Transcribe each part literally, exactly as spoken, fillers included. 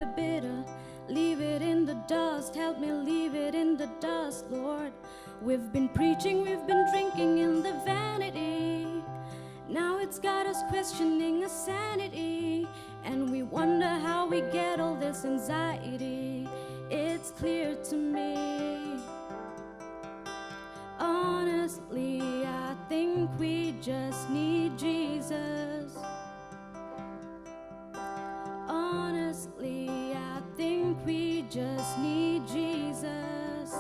the bitter, leave it in the dust. Help me leave it in the dust, Lord. We've been preaching, we've been drinking in the vanity. Now it's got us questioning our sanity, and we wonder how we get all this anxiety. It's clear to me. Honestly, I think we just need Jesus. Honestly, I think we just need Jesus.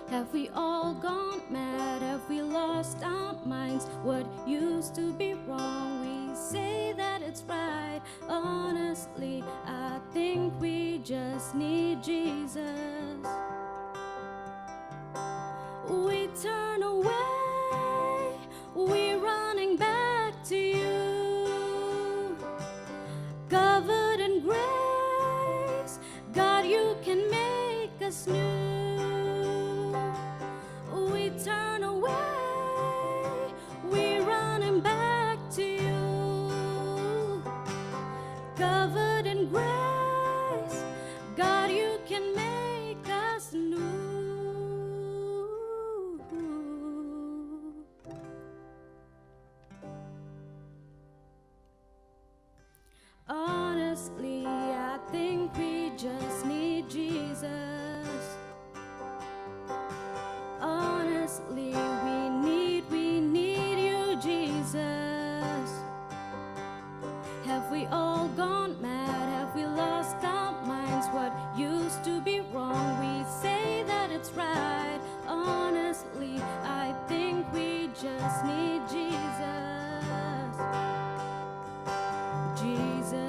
Have we all gone mad? Have we lost our minds? What used to be wrong, we say that it's right. Honestly, I think we just need Jesus. We turn away, we're running back to you. Covered in grace, God, you can make us new. We turn away, we're running back to you. Covered in grace, God, you can make us new. Honestly, I think we just need Jesus. Honestly, we need, we need you, Jesus. Have we all gone mad? Have we lost our minds? What used to be wrong, we say that it's right. Honestly, I think we just need Jesus. Jesus,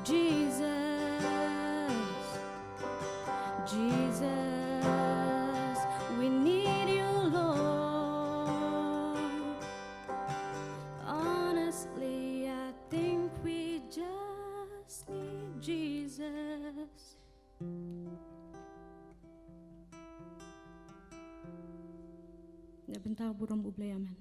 Jesus, Jesus, we need you, Lord. Honestly, I think we just need Jesus. Na ka bynta burom U Blei, amen.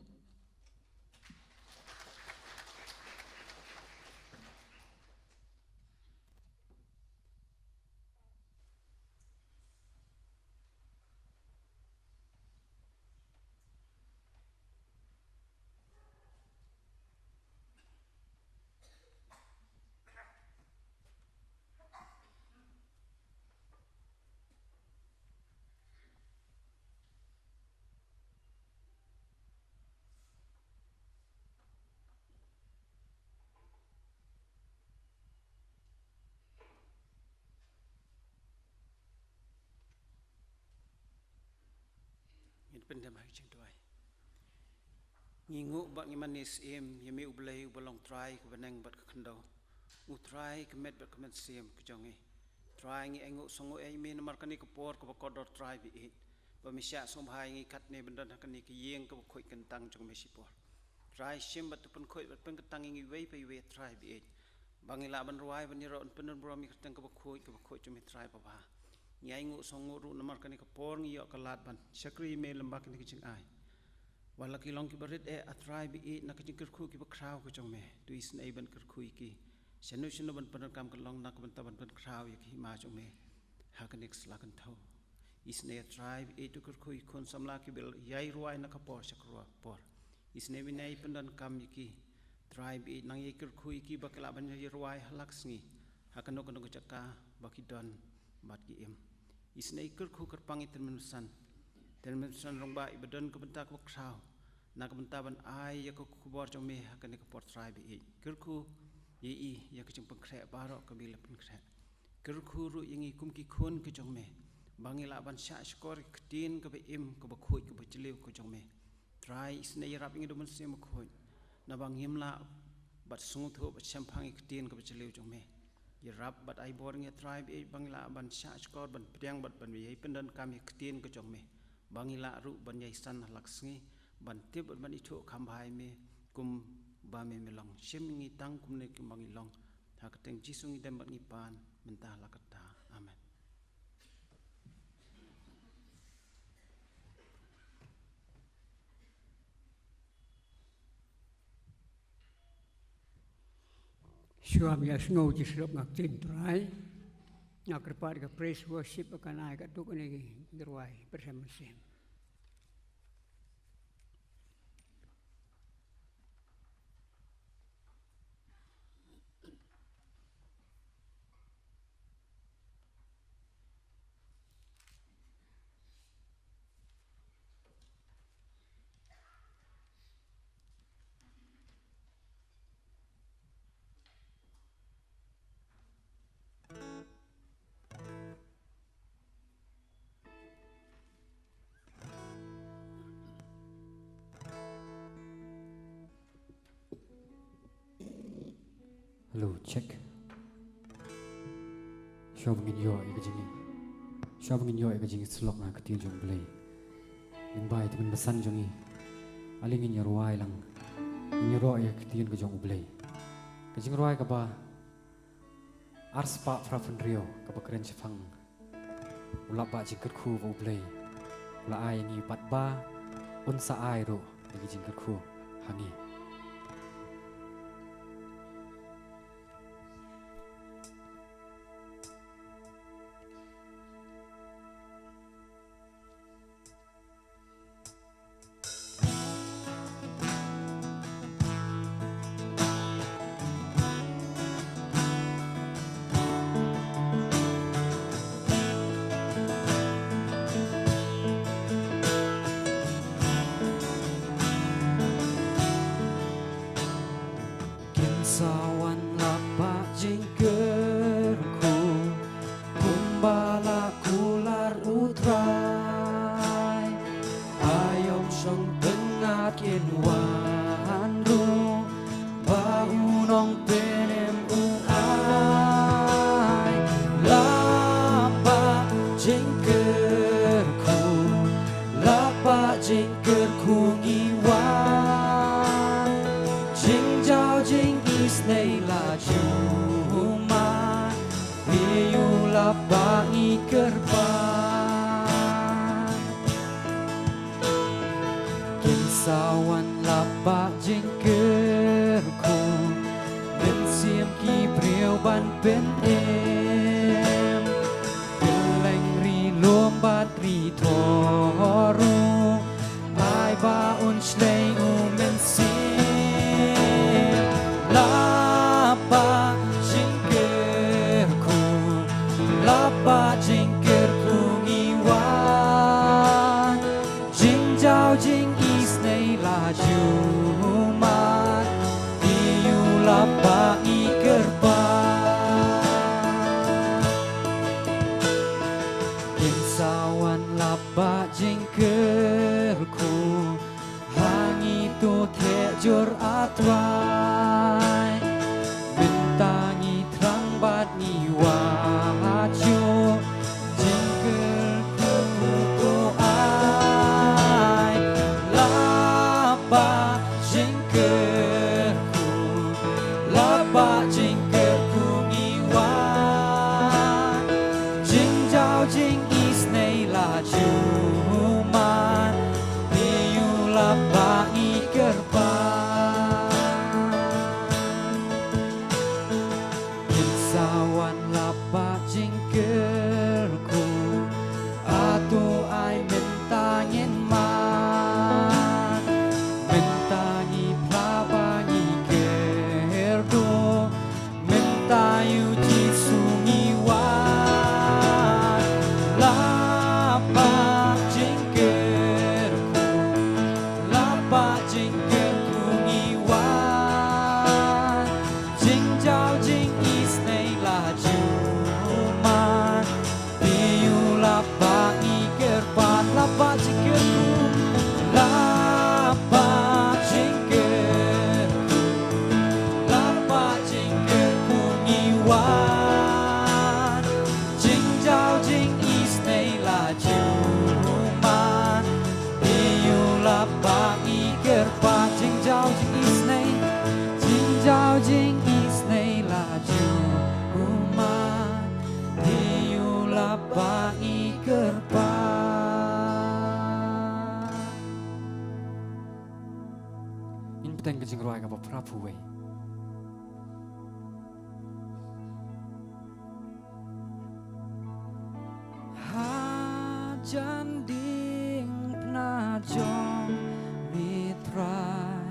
Ngin pyndem ha ka jingduwai. Ngi nguh bad ngi mane syiem ïa me U Blei uba long Trai ka bneng bad ka khyndew, U Trai ka met bad ka mynsiem ka jong ngi. Trai, ngi ainguh sngewnguh ïa me namar kane ka por kaba kordor, Trai ba ïeit, ba me shah sngewbha ïa ngi katne ban don ha kane ka ïing kaba khuid kyntang jong me shipor. Trai, shim bad to pynkhuid bad pynkyntang ïa ngi iwei pa iwei, Trai ba ïeit, ba ngi lah ban rwai ban ïaroh ban pyndon burom ïa ka kyrteng kaba khuid, kaba khuid jong me, Trai babha. Ngi ainguh sngewnguh ruh namar kane ka por ngi ïoh ka lad ban shakri ïa me lyngba kane ka jingai. Wat la ki long kiba rit eh, A Trai ba ïeit, na ka jingkyrkhu kiba khraw ka jong me, to isynei ban kyrkhu ïa ki. Shano shano ban pyndonkam ka long na ka bynta ban pynkhraw ïa ka hima jong me ha kane ka sla kynthow. Isynei, A Trai ba ïeit, to kyrkhu ïa ki khun samla kiba ïai rwai na ka por sha ka por. Isynei ban ïai pyndonkam ïa ki, Trai ba ïeit, nang ïai kyrkhu ïa ki ba ki lah ban ïai rwai ha la ka sngi ha kano kano ka jaka ba ki don bad ki im. Isynei kyrkhu kyrpang ïa Tynmen Basan, Tynmen Basan Rangbah, iba don ka bynta kaba khraw na ka bynta ban ai ïa ka khubor jong me ha kane ka por, Trai ba ïeit. Kyrkhu ïa i ïa ka jingpynkhreh baroh kaba i la pynkhreh. Kyrkhu ruh ïa ngi kum ki khun ka jong me, ba ngi lah ban shah shkor ïa ka ktien kaba im, kaba khuid, kaba jylliew ka jong me. Trai, isynei ïarap ïa ngi da U Mynsiem Bakhuid, naba ngim lah bad sngewthuh bad shemphang ïa ka ktien kaba jylliew jong me. Ïarap bad ai bor ïa ngi, Trai ba ïeit, ba ngi lah ban shah shkor, ban pdiang bad ban ïai pyndonkam ïa ka ktien ka jong me, ba ngi lah ruh ban ïai san ha la ka sngi, ban tip bad ban ithuh kham bha ïa me kumba me, me long. Shim ïa ngi tang kumne kumba ngi long. Ha ka kyrteng Jisu ngi dem bad ngi pan mynta ha la katta. Amen. Shuwa ban ïa sngew ki sylluk na ka ktien Trai, nga kyrpad ka praise worship ba kan ai ka duk ne ki rwai pyrshah mynsiem. Hello, check. Shuwa ba ngin ïoh ïa ka jing, shuwa ba ngin ïoh ïa ka jingïasyllok na ka ktien jong U Blei, ngin bai te mynbasan jong ngi. Ale ngin ïa rwai lang, ngin ïa rwai ïa ka ktien ka jong U Blei. Ka jingrwai kaba ar spah phra phew hynriew, kaba kren shaphang u lap ba jingkyrkhu ba U Blei u la ai ïa ngi bad ba un sa ai ruh ïa ka jingkyrkhu ha ngi. Kin sa wan lap ba jingkyrkhu kumba la kular U Trai. Aïom shong tyngad kin wan ruh ba u Nongpynim un ai. Lap ba jingkyrkhu, lap ba jingkyrkhu ngi wan. Jingjaw jingisynei la ju man, ïa u lap ba ngi kyrpad. Kin sa wan lap ba jingkyrkhu, mynsiem ki briew ban pynim. Kylleng ri lum bad ri thor ruh, ai ba un shlei u Mynsiem. Lap ba jingkyrkhu, lap ba jingkyrkhu ngi wan. Jingjaw jingisynei la ju man, ïa u lap ba ngi kyrpad. Kin sa wan lap ba jingkyrkhu, ha ngi to theh jur A Trai. Mynta ngi thrang bad ngi wad shuh, jingkyrkhu to ai. Lap ba jingkyrkhu, lap ba jingkyrkhu ngi wan. Jingjaw jingisynei la ju man, ïa u lap ba ngi kyrpad. Kin sa wan lap ba jingkyrkhu, a to ai mynta ngin man. Mynta ngi phla ba ngi kyrduh, mynta ïa u Jisu ngi wan. Lap ba jingkyrkhu, lap ba jingkyrkhu ngi wan. Jingjaw jingisynei la ju man, ïa u lap ba ngi kyrpad. Lap ba jingkyrkhu, lap ba jingkyrkhu, lap ba jingkyrkhu ngi wan. Jingjaw jingisynei la ju man, ïa u lap ba ngi kyrpad. Jingjaw jingisynei, jingjaw jingisynei la ju man, ïa u lap ba ngi kyrpad. Ngin bteng ka jingrwai kaba phra phew wei. Jan diengphna jong me Trai,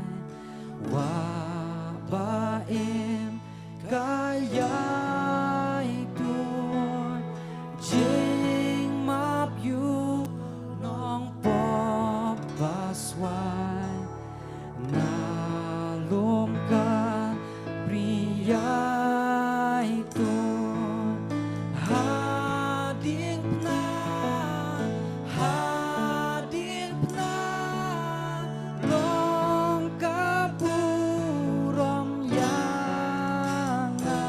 Wah ba im ka ïai tuid, jingmap ïa u nongpop ba swai, na lum ka bri ïai tuid. Ha diengphna, ha diengphna, long ka burom ïa nga.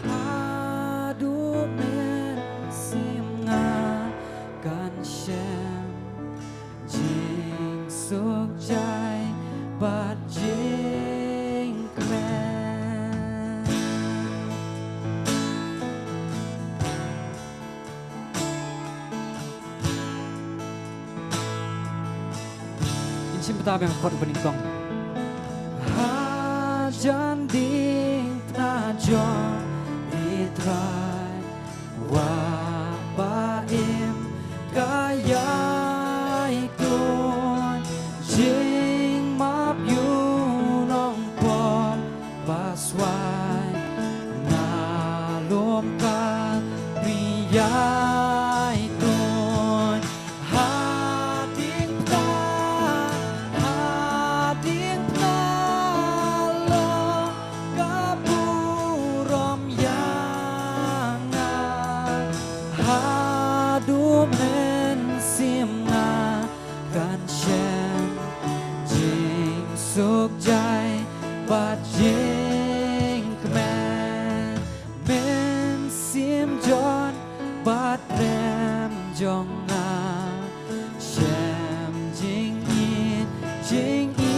Haduh mynsiem nga kan shem jingsuk jai bad jingkmen. Ngin shim bynta biang kot ba nyngkong. Hajan diengphna jong me Trai, Wah ba im ka ïai tuid, jingmap ïa u nongpop ba swai, na lum ka bri ïai tuid. Ha diengphna, ha diengphna, long ka burom ïa nga. Haduh mynsiem nga kan shem jingsuk jai bad jingkmen. Mynsiem John bad rem jong nga, shem jingïeit jingisynei,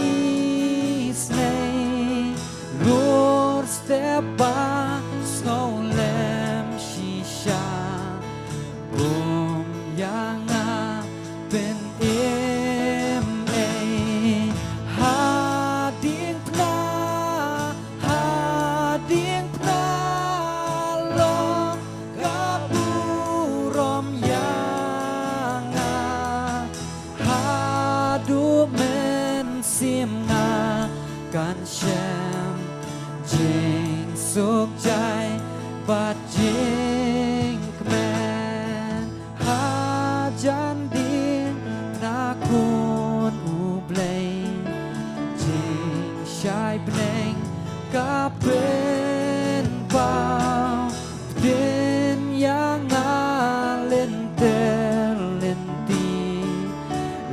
lur step ba sngewlem shisha. Bum ïa nga pynim ei. Ha diengphna, ha diengphna, long ka burom ïa nga. Haduh mynsiem nga kan shem jingsuk jai bad jingkmen. Hajan diengphna khun U Blei, jingshai bneng ka pynpaw. Pdiang ïa nga lynter lynti,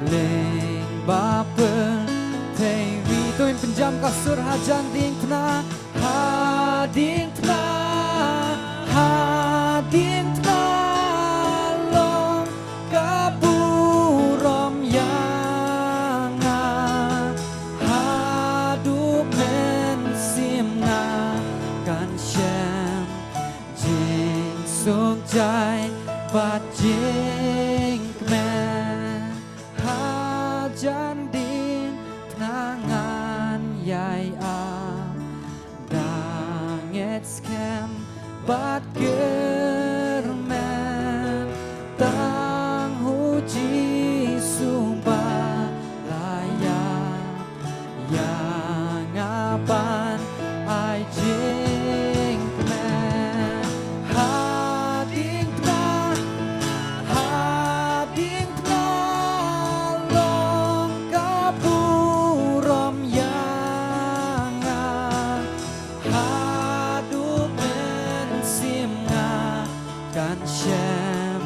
lyngba pyrthei ri. To ngin pynjam ka sur. Hajan diengphna, ha diengphna, ha diengphna, long ka burom ïa nga. Haduh mynsiem nga kan shem jingsuk jai bad jingkmen. Hajan diengphna ngan ïai ap da ngeit skhem bad kyrmen, tang U Jisu ba la ïap ïa nga ban ai jingkmen. Ha diengphna, ha diengphna, long ka burom ïa nga. Haduh mynsiem nga kan shem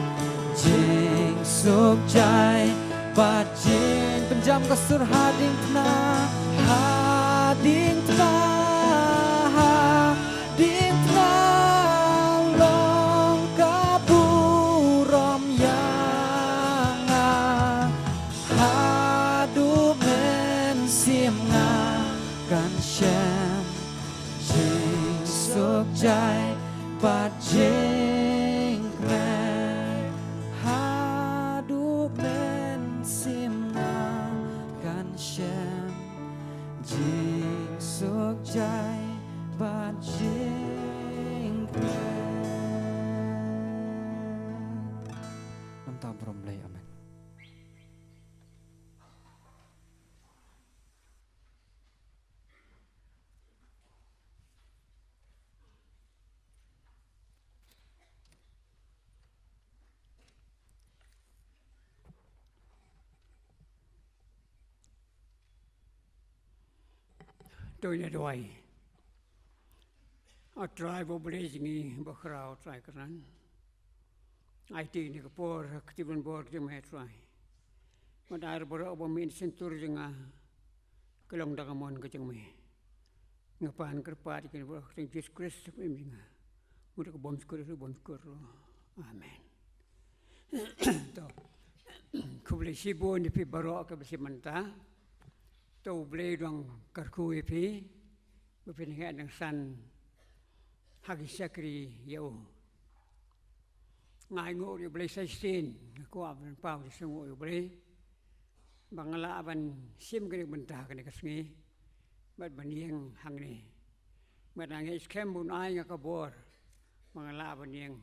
jingsuk jai bad jing. Pynjam ka sur. Ha diengphna, ha diengphna, ha diengphna, long ka burom ïa nga. Haduh mynsiem nga kan shem jingsuk jai bad jingkmen. Haduh mynsiem nga kan shem jingsuk jai bad jingkmen. Ngam To ngin ïa duwai. A Trai ba U Blei jong ngi ba khraw, Trai kyrdan. Aiti kane ka por ha ka kti ban bor jong me, Trai. Bad ai ruh baroh ba mih na shyntur jong nga ka long da ka mon ka jong me. Nga pan kyrpad ïa kane baroh ha ka kyrteng Jisu Khrist, U Trai jong nga. Mut ka bym skur ruh, bym skur ruh. Amen. To. Khublei shibun ïa phi baroh kiba shim bynta. To U Blei u dang kyrkhu ïa phi ba phin ïeng nangsan ha ki shakri ïa u. Nga ainguh ïa U Blei sa shisien, nga kwah ban paw jingsngewnguh ïa U Blei ba nga lah ban shim kane ka bynta ha kane ka sngi bad ban ïeng hangne. Bad nga ngeit skhem ba un ai nga ka bor ba nga lah ban ïeng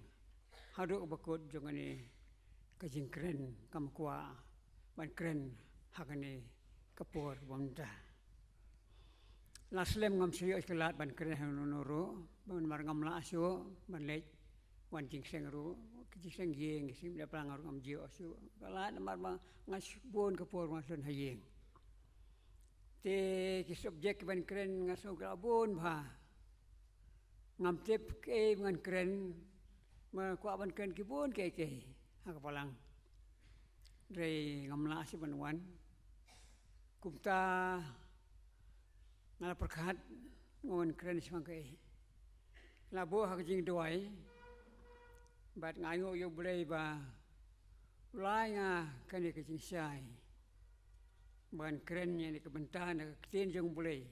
haduh ba kut jong kane ka jingkren kaba nga kwah ban kren ha kane ka por ba mynta. La slem ngam shu ïoh shuh ka lad ban kren hangno hangno ruh, namar ngam lah shuh ban leit wan jingïaseng ruh, ka jingïaseng ïing, jingïaseng bad plang ruh ngam ju ïoh shuh ka lad namar ba nga shibun ka por nga shon ha ïing. Te ki subject kiban kren nga sngew ka la bun bha. Ngam tip kaei ba ngan kren, nga kwah ban kren ki bun kiei kiei ha ka balang. Hynrei ngam lah shuh ban wan. Kumta nga la pyrkhat, nga wan kren shuwa kaei. Nga la buh ha ka jingduwai bad nga ainguh ïa U Blei ba u la ai nga kane ka jingshai ban kren ïa kane ka bynta na ka ktien jong U Blei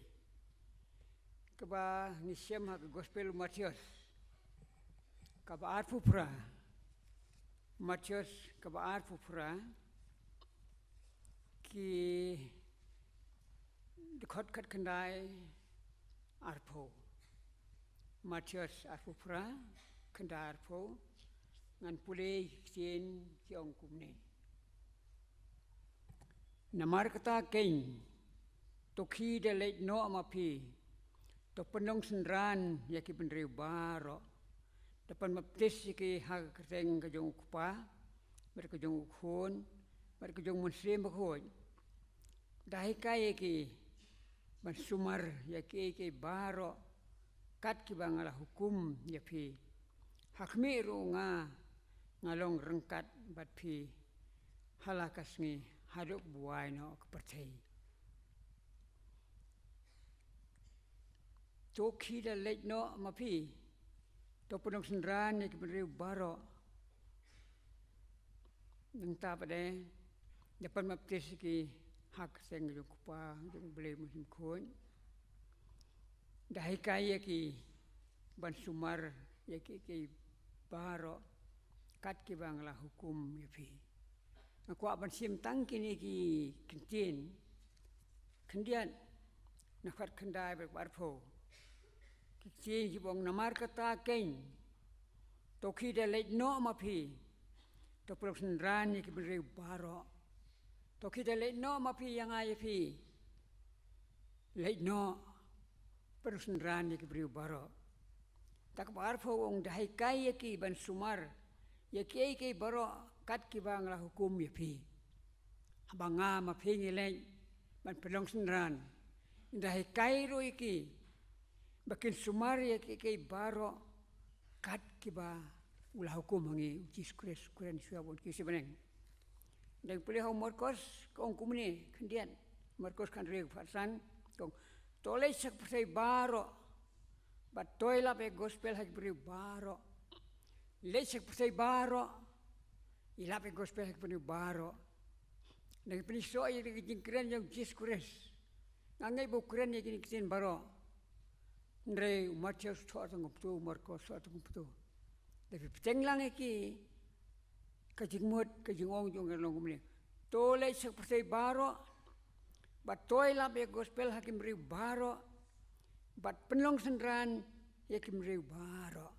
kaba ngi shem ha ka Gospel u Mathaios kaba arphew phra. Mathaios kaba arphew phra, ki dkhot khatkhyndai arphew. Mathaios arphew phra, khyndai arphew. Ngan pule ïa ki ktien, ki ong kumne. Namar kata keiñ, to khie da leit noh ma phi, to pynlong synran ïa ki bynriew baroh, da pynbaptis ïa ki ha ka kyrteng ka jong U Kpa bad ka jong U Khun bad ka jong U Mynsiem Bakhuid. Da hikai ïa ki ban sumar ïa kiei kiei baroh kat kiba nga la hukum ïa phi. Ha khmih ruh nga, nga long ryngkat bad phi ha la ka sngi haduh ba wai noh ka pyrthei. To khie da leit noh ma phi, to pynlong synran ïa ki bynriew baroh. Nangta pat de, da pynbaptis ïa ki ha ka kyrteng jong U Kpa, jong U Blei, U Mynsiem Bakhuid. Da hikai ïa ki ban sumar ïa kiei kiei baroh kat kiba nga la hukum ïa phi. Nga kwah ban shim tang kine ki ktien khyndiat, na khatkhyndai bad kaba arphew. Ki ktien kiba ong, namar kata keiñ, to khie da leit noh ma phi, to pynlong synran ïa ki bynriew baroh. To khie da leit noh ma phi, ïa nga ïa phi. Leit noh, pynlong synran ïa ki briew baroh. Te kaba arphew ong, da hikai ïa ki ban sumar ïa kiei kiei baroh kat kiba nga la hukum ïa phi. Haba nga ma phi ngi leit ban pynlong synran, da hikai ruh ïa ki ba kin sumar ïa kiei kiei baroh kat kiba u la hukum ha ngi, U Jisu Khrist, kren shuwa ban ki shi bneng. Dang pule ha u Markos, ka ong kumne, khyndiat, Markos khathynriew khatsan, ka ong, to leit sha ka pyrthei baroh bad to ïalap ïa ka gospel ha ki briew baroh. Leit sha ka pyrthei baroh, ïalap ïa ka gospel ha ki briew baroh. Dang pynïasoh ïa ka jingkren jong U Jisu Khrist. Nga ngeit ba u kren ïa kine ki ktien baroh. Hynrei u Mathaios u thoh tang kumto, u Markos u thoh tang kumto. Te phi bteng lang ïa ki, ka jingmut, ka jingong jong ka long kumne. To leit sha ka pyrthei baroh bad to ïalap ïa ka gospel ha ki briew baroh bad pynlong synran ïa ki briew baroh.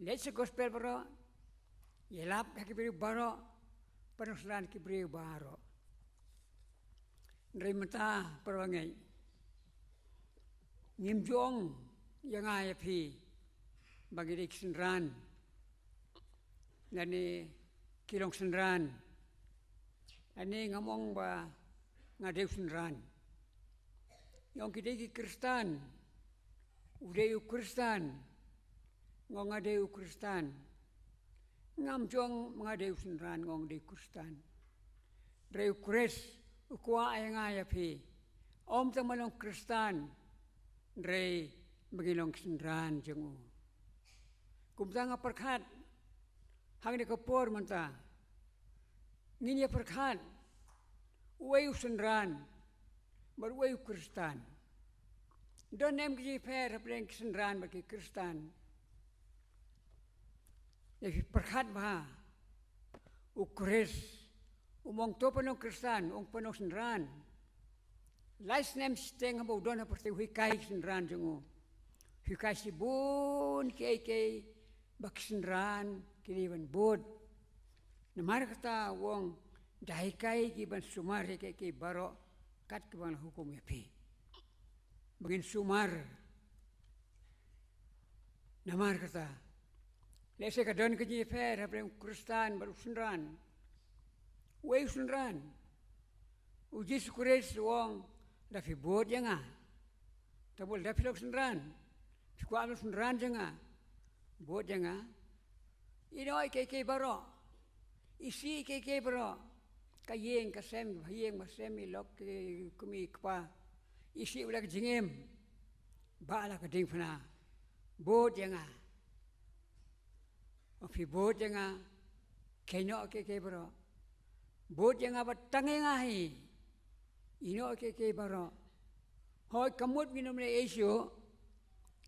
Leit sha ka gospel baroh, ïalap ha ki briew baroh, pynlong synran ki briew baroh. Hynrei mynta, para bangeit, ngim ju ong ïa nga ïa phi ba ngi dei ki synran lane ki long synran, lane ngam ong ba nga dei u synran. Ngi ong ki dei ki Khristan. U dei u Khristan. Nga ong nga dei u Khristan. Ngam jong nga dei u synran, nga ong dei u Khristan. Hynrei u Khrist u kwah ïa nga ïa phi. Ym tang ban long Khristan, hynrei ba ngin long ki synran jong u. Kumta nga pyrkhat hangne ka por mynta. Ngin ïa pyrkhat uei u synran bad uei u Khristan. Don em ki jingpher hapdeng ki synran bad ki Khristan? Ïa pyrkhat ba u Khrist u ong to pynlong Khristan, ong pynlong synran. Lai snem shiteng haba u don ha pyrthei u hikai ki synran jong u. U hikai shibun kiei kiei ba ki synran ki dei ban bud. Namar kata u ong da hikai ki ban sumar ïa kiei kiei baroh kat kiba nga la hukum ïa phi. Ba ngin sumar. Namar kata, lehse ka don ka jingïapher hapdeng u Khristan bad u synran. Uei u synran? U Jisu Khrist u ong, da phi bud ïa nga. Te bud da phi long synran. Phi kwah long synran jong nga. Bud ïa nga. Ïehnoh ïa kiei kiei baroh. Isih ïa kiei kiei baroh. Ka ïing ka sem, ïing ka sem, i lok i kmie i kpa. Isih u la ka jingim. Bah la ka diengphna. Bud ïa nga. Phi bud ïa nga. Kheiñ noh kiei kiei baroh. Bud ïa nga bad tang ïa nga hi. Ïehnoh kiei kiei baroh. Hooid ka mut ngin ym leh ei shuh.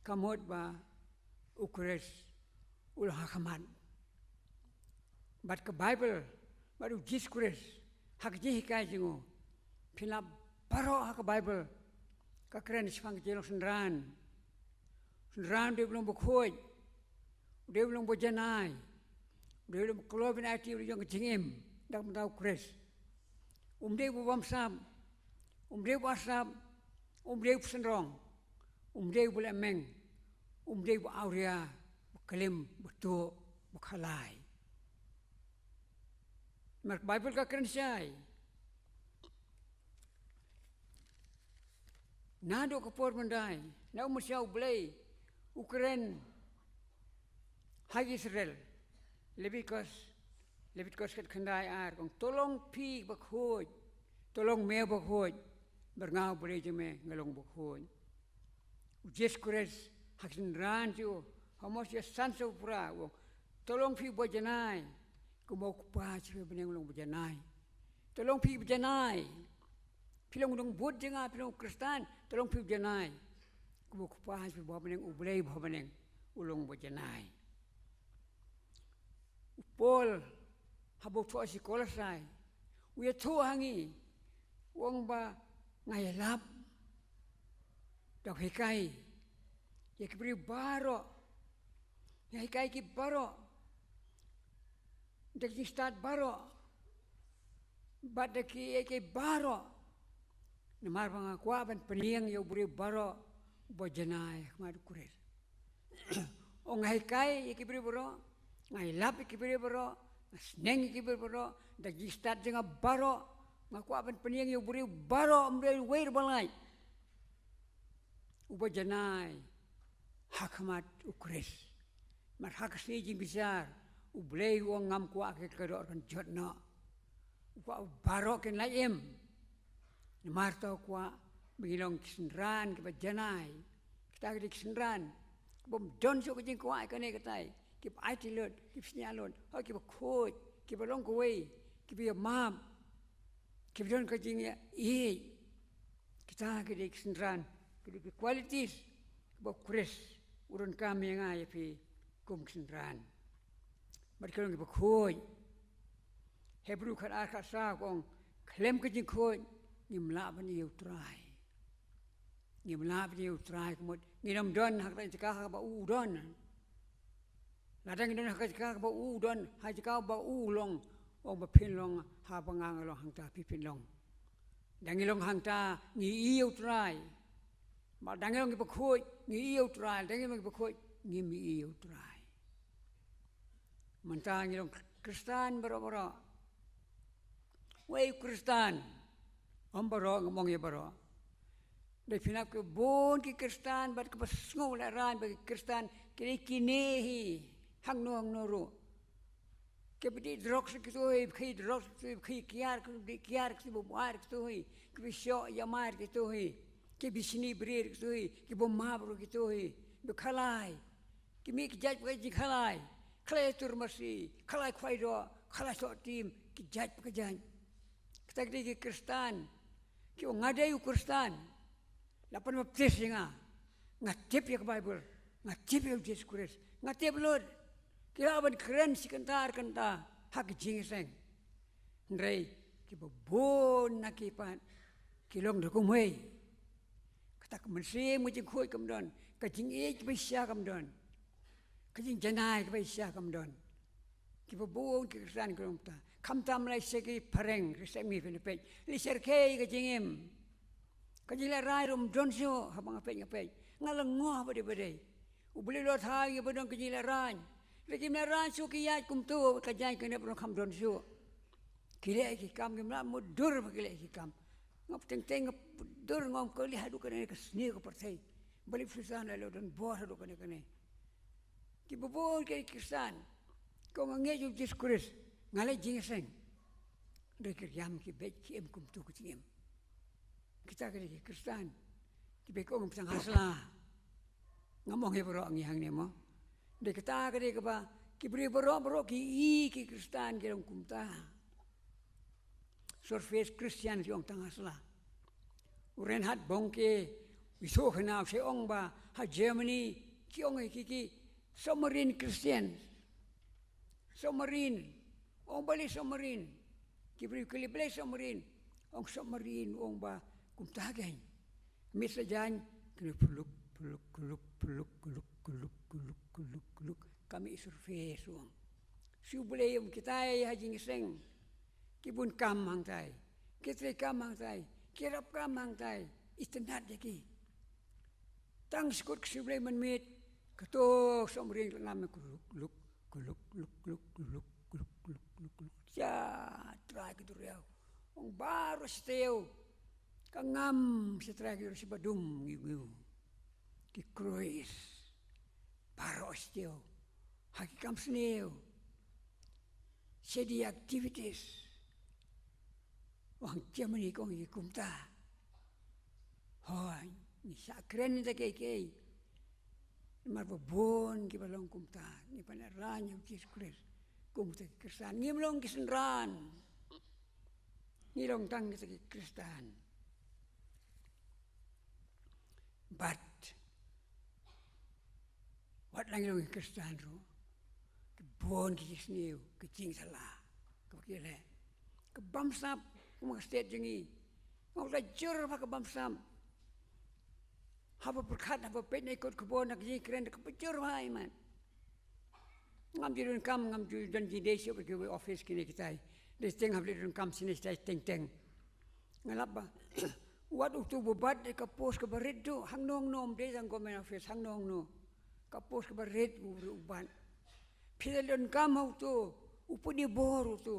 Ka mut ba u Khrist u long ha khmat. Bad ka Baibl bad u Jisu Khrist ha ka jinghikai jong u. Phin lap baroh ha ka Baibl. Ka kren shaphang ka jinglong synran. Synran u dei u long bakhuid. U dei u long bajanai. U dei u long bakloi ban aiti, u dei u long ka jingim. Da ka bynta u Khrist. Um dei u bamsap. Um dei u basap. Um dei u synrong. Um dei u balehmeng. Um dei u awria. Baklim, batuh, bakhalai. Namar ka Baibl ka kren shai. Naduh ka por ban dei, na u Messiah u Blei u kren ha Israel. Leviticus, Leviticus khatkhyndai ar, u ong to long phi bakhuid, to long me bakhuid, namar nga u Blei jong me nga long bakhuid. U Jisu Khrist ha ka synran jong u, ha u Mathaios san, saw phra, u ong to long phi bajanai, kumba u Kpa jong phi ha bneng u long bajanai. To long phi bajanai. Phi long u nongbud jong nga, phi long u Khristan, to long phi bajanai. Kumba u Kpa jong phi uba ha bneng, u Blei uba ha bneng u long bajanai. U Paul haba u thoh sha ki Kolossai, u ïathuh ha ngi, u ong ba nga ïalap da u hikai ïa ki briew baroh. Nga hikai ki baroh da ki jingstad baroh bad da kiei kiei baroh. Namar ba nga kwah ban pynïeng ïa u briew baroh uba janai ha khmat u Khrist. Ong nga hikai ïa ki briew baroh, nga ïalap ïa ki briew baroh, nga sneng ïa ki briew baroh da ki jingstad jong nga baroh. Nga kwah ban pynïeng ïa u briew baroh, ym dei uwei ruh ba lait uba janai ha khmat u Khrist. Namar ha ka sngi jingbishar u Blei u ong ngam kwah ki kyndoh kan jot noh. U kwah ba baroh kin lait im. Namar kata u kwah ba ngin long ki synran kiba janai. Kita ki dei ki synran kiba ym don shuh ka jingkwah ïa kane katai, kiba aiti lut, kiba sñiaw lut, hooid kiba khuid, kiba long kawei, kiba ïamap, kiba don ka jingïeit. Kita ki dei ki synran, ki dei ki qualities kiba u Khrist u donkam ïa nga ïa phi kum ki synran. Bad ki long kiba khuid. Hebru khatar khatsaw ka ong khlem ka jingkhuid ngim lah ban ïohi ïa u Trai. Ngim lah ban ïohi ïa u Trai, ka mut ngin ym don ha kata ka jaka kaba u u don. Lada ngi don ha ka jaka kaba u u don, ha ka jaka ba u u long, ong ba phin long ha ba nga nga long hangta, phi phin long. Da ngi long hangta ngi ïohi ïa u Trai. Bad da ngi long kiba khuid ngi ïohi ïa u Trai, da ngi long kiba khuid ngim ïohi ïa u Trai. Mynta ngi long Khristan baroh baroh. Wei u Khristan? Ym baroh, ngam ong ïa baroh. Dei pynap ki bun ki Khristan bad kiba sngew la ran ba ki Khristan ki dei kine hi hangno hangno ruh. Kiba dih drugs kito hi, ba khie drugs kito hi, ba khie kiar kito, ba dih kiar kito, ba buaid kito hi, kiba shoh ïamai kito hi, kiba shini brir kito hi, kiba map ruh kito hi, ba khalai. Ki mih ki jait ba ka jingkhalai, khalai tur masi, khalai khwai doh, khalai soh tim, ki jait ba ka jait. Kita ki dei ki Khristan. Ki ong nga dei u Khristan. La pan baptis ïa nga. Nga tip ïa ka Baibl. Nga tip ïa u Jisu Khrist. Nga tip lut. Ki lah ban kren shi kynta ar kynta ha ka jingïaseng. Hynrei kiba bun na ki pat ki long da kumwei. Kata ka mynsiem ka jingkhuid kam don, ka jingïeit kaba shisha kam don, ka jingjanai kaba shisha kam don. Kiba bun ki Khristan ki long kumta. Khamtam lei sha ki phareng, lei sha mi pynpeit, lei sha rkhie ka jingim. Ka jinglehraiñ ruh ym don shuh haba nga peit nga peit. Nga la ngoh ba dei ba dei. U Blei u la thaw ïa kiba don ka jinglehraiñ. Lada kim lehraiñ shuh ki ïaid kumto, ka jaiñ kane ba don kham don shuh. Ki leh ki kam, kim lah mutdur ba ki leh ki kam. Nga teng teng nga mutdur, nga ong kali haduh kane ka sniew ka pyrthei. Balei Soitan la don bor haduh kane kane. Kiba bun ki Khristan ki ong nga ngeit ïa u Jisu Khrist, nga leit jingïaseng. Hynrei ki riam ki beit, ki im kumto ka jingim. Kita ki dei ki Khristan kiba ki ong ba tang ha sla. Ngam ong ïa baroh ngi hangne mo. Dei kata ka dei kaba ki briew baroh baroh ki i ki Khristan ki long kumta. Surface Christian ki ong tang ha sla. U Reinhard Bonnke, u shu khana u shu ong ba ha Germany ki ong ïa ki ki submarine Christian. Submarine. Ong balei submarine? Ki briew ki leh balei submarine? Ong submarine, ong ba kumta kein. Mih sa jan kane puluk puluk puluk puluk puluk puluk puluk puluk puluk. Ka mih surface ong. Shu balei ong kita ha jingïaseng. Ki bun kam hangtai. Ki trei kam hangtai. Ki rap kam hangtai. Itynnad ïa ki. Tang shu kut ka shu balei mynmiet. Kato submarine ka la nam kuluk kuluk kuluk kuluk kuluk kuluk kuluk kuluk kuluk. Ja trai ki duriaw. Ong baroh shi taïew. Ka ngam shi trai ki duriaw shi ba dum ngiu ngiu. Ki cruise. Baroh shi taïew. Ha ki kam sniew. Shady activities. Wan Germany ki ong ïa ki kumta. Hooid, ngi shah kren ïa kita kiei kiei. Namar ba bun kiba long kumta, ngi pynlehraiñ ïa u Jisu Khrist. Kum kita ki Khristan, ngim long ki synran. Ngi long tang kita ki Khristan. Bad wat la ngi long ki Khristan ruh, ki bun ki jingsniew, ki jingsla kaba ki leh. Ka bamsap, kum ka state jong ngi. Nga la jur bha ka bamsap. Haba pyrkhat, haba peit na ki kot khubor, na ki jingkren, kaba jur bha, i mat. Ngam ju donkam, ngam ju don jingdei shuh bad kiwei office kine kitai. Dei teng haba leit donkam shane shatai teng teng. Nga lap ba wat uto uba bat ka post kaba rit duh, hangno hangno, ym dei tang government office, hangno hangno. Ka post kaba rit u ruh u bat. Phi la donkam ha uto, u pynïabor uto.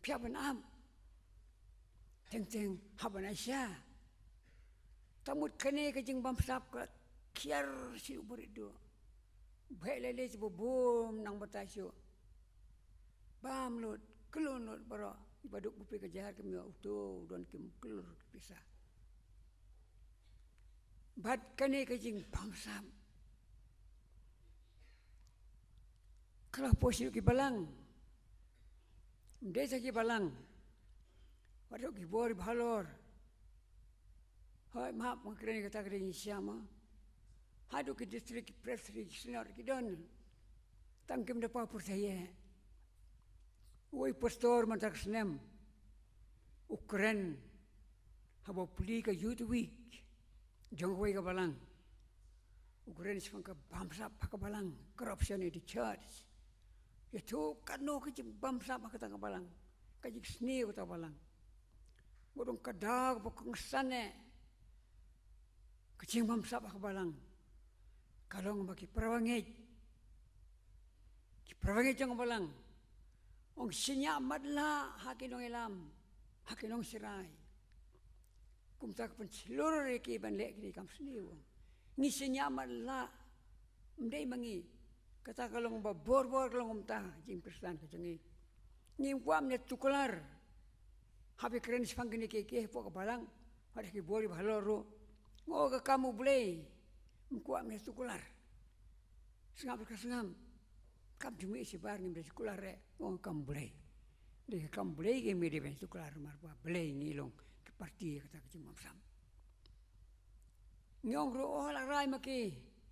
Phi hap ban ap. Teng teng hap ban aisha. Tang mut kane ka jingbamsap ka khiar shuh uba rit duh. Bheh lei lei shuh ba bun nang batai shuh. Bam lut, klun lut baroh. Iba duk ba phi ka jahar kim ïoh uto u don kim klur ki pisa. Bad kane ka jingbamsap ka la poi sha ki balang. Ym dei sa ki balang. Wat ki bor ba halor. Hooid, map, nga kren kata ka dei ngi sngewsih. Haduh ki district, ki presbytery, ki synod ki don. Tang kim da paw pyrthei ïa. Uwei u pastor mynta ka snem u kren haba plie ka Youth Week jong kawei ka balang. U kren shaphang ka bamsap ha ka balang, corruption in the church. Ïathuh katno ka jingbamsap ha kata ka balang, ka jingsniew kata ka balang. Ba don ka daw ba kongsan eh. Ka jingbamsap ha ka balang ka long ba ki para bangeit, ki para bangeit jong ka balang, ong shynñiah matlah ha ki nongïalam, ha ki nongsharai. Kumta ka pynshlur ïa ki ban leh kine ki kam sniew. Ngi shaniah matlah. Ym dei ma ngi. Kata ka long ba bor bor ka long kumta jingkhristan ka jong ngi. Ngim kwah ban ïa tuklar. Haba kren shaphang kine ki, ki hapoh ka balang. Haba ki bor ba halor ruh. Nga ong ka kam U Blei. Ym kwah ban ïa tuklar. Sngap ka sngap. Kam jong ngi shabar ngim da tuklar re. Nga ong ka kam U Blei. Dei ka kam U Blei ngim dei ban tuklar namar ba Blei ngi long ki parti kata ka jingbamsap. Ngi ong ruh, oh, la rai ma ki,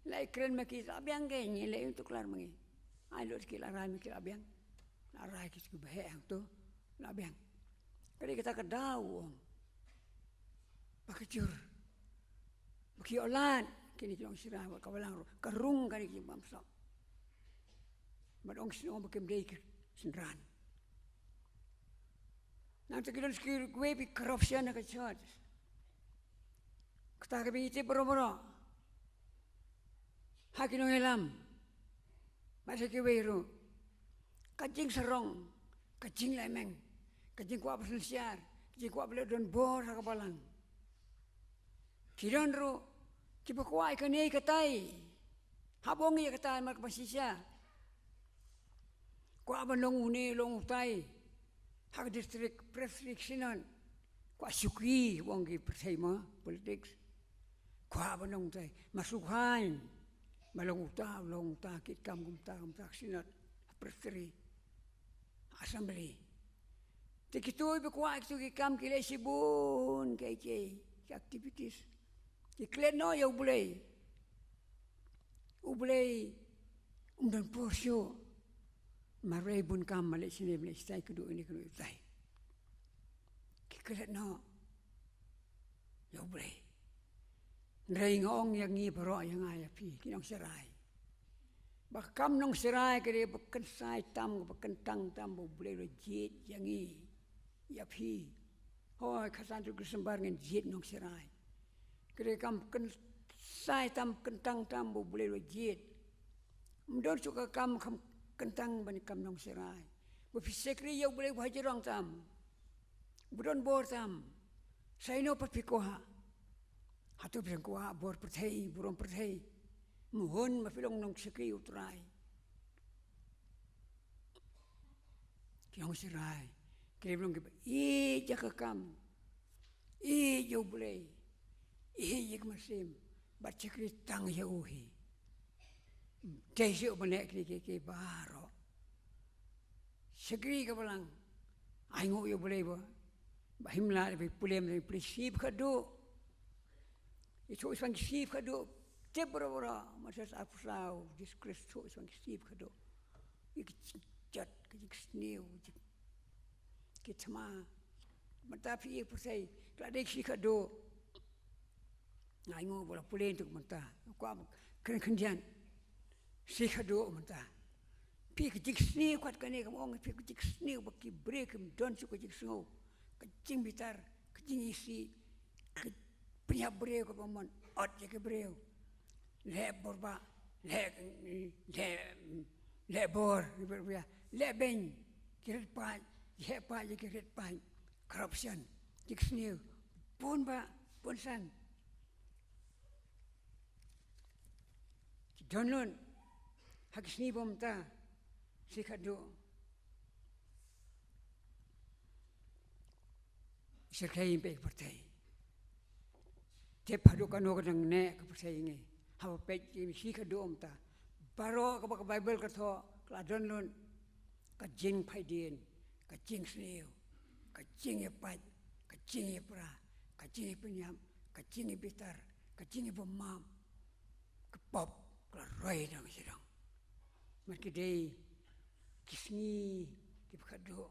la kren ma ki, la biang ke, ngi la ïa tuklar ma ngi. Ai lut ki la rai ma ki la biang. La rai ki shu ba heh hangto, la biang. Ka dei kata ka daw ong. Ba ka jur. Ba ki ïoh lad, kine ki nongsynshar, ka balang ruh, ka rung kane ki jingbamsap. Bad ong sngewbha ba kim dei ki synran. Nangta ki don ki ruh kiwei ki corruption ha ka church. Kata kaba ngi tip baroh baroh. Ha ki nongïalam. Bad ha kiwei ruh. Ka jingsarong. Ka jinglehmeng. Ka jingkwah ba synshar. Ka jingkwah ba leh don bor ha ka balang. Ki don ruh. Kiba kwah ïa kane katai. Hap ong ïa kata namar kaba shisha. Kwah ban long une long utai. Ha ka district, presbytery, synod. Kwah shuki ong ki pyrthei ma politics. Kwah ban long utai. Ma shu khain. Ma long uta, long uta, kit kam kumta, kumta, synod. Presbytery. Assembly. Te kito kiba kwah kito ki kam ki leh shibun kiei kiei ki activities. Ki klet noh ïa U Blei. U Blei um don por shuh. Ma rei bun kam ma leh shane ma leh shatai kduh ine kduh shatai. Ki klet noh ïa U Blei. Hynrei nga ong ïa ngi baroh ïa nga ïa phi ki nongsharai. Ba ka kam nongsharai ka dei ba kynsai tam, ba kyntang tam ba U Blei u la jied ïa ngi ïa phi. Hooid, khatsan tarik December ngin jied nongsharai. Ka dei kam kynsai tam, kyntang tam ba U Blei u la jied. Ym don shuh ka kam kham kyntang ban ïa kam nongsharai. Ba phi shakri ïa U Blei ba ha jrong tam. Ba don bor tam. Sa ïano pat phi kwah. Hato phi kwah bor pyrthei, burom pyrthei. Ym hun ma phi long nongshakri U Trai. Ki nongsharai. Ki long kiba ïeit ïa ka kam. Ïeit ïa U Blei. Ïeit ïa ka mynsiem. Bad shakri tang ïa u hi. Dei shuh ban leh kine kiei kiei baroh. Shakri ka balang. Ai nguh ïa U Blei ba. Ba him lah ba pule, ba pule shib khatduh. Ïa shuh shibang shib khatduh. Tip baroh baroh. Mathaios arphew saw, Jisu Khrist shuh shibang shib khatduh. Ïa ka jingjot, ka jingsniew, ki thma. Mynta phi ïa pyrthei, ka la dei shi khatduh. Nga ainguh ba la pule ntuk mynta. Kwah kren khyndiat. Shi khatduh mynta. Phi ka jingsniew kat kane kam ong phi ka jingsniew ba ki briew kim don shuh ka jingsngew. Ka jingbitar, ka jingisih, ka pynïap briew kaba mon ot ïa ki briew. Leh bor ba, leh, leh, leh bor, leh beiñ, ki rit paid, ki heh paid, ki rit paid, corruption, jingsniew, bun ba, bun san. Ki don lut, ha ki sngi ba mynta, shi khatduh. Shyrkhei ïa phi ka pyrthei. Tip haduh kano ka dang neh ka pyrthei ngi. Haba peit ïa shi khatduh mynta. Baroh kaba ka Baibl ka thoh ka la don lut. Ka jingphaidien, ka jingsniew, ka jingïapait, ka jingïapra, ka jingïapynïap, ka jingïabitar, ka jingïabymman. Ka pop ka la roi dang sha dang. Mar ki dei ki sngi kiba khatduh.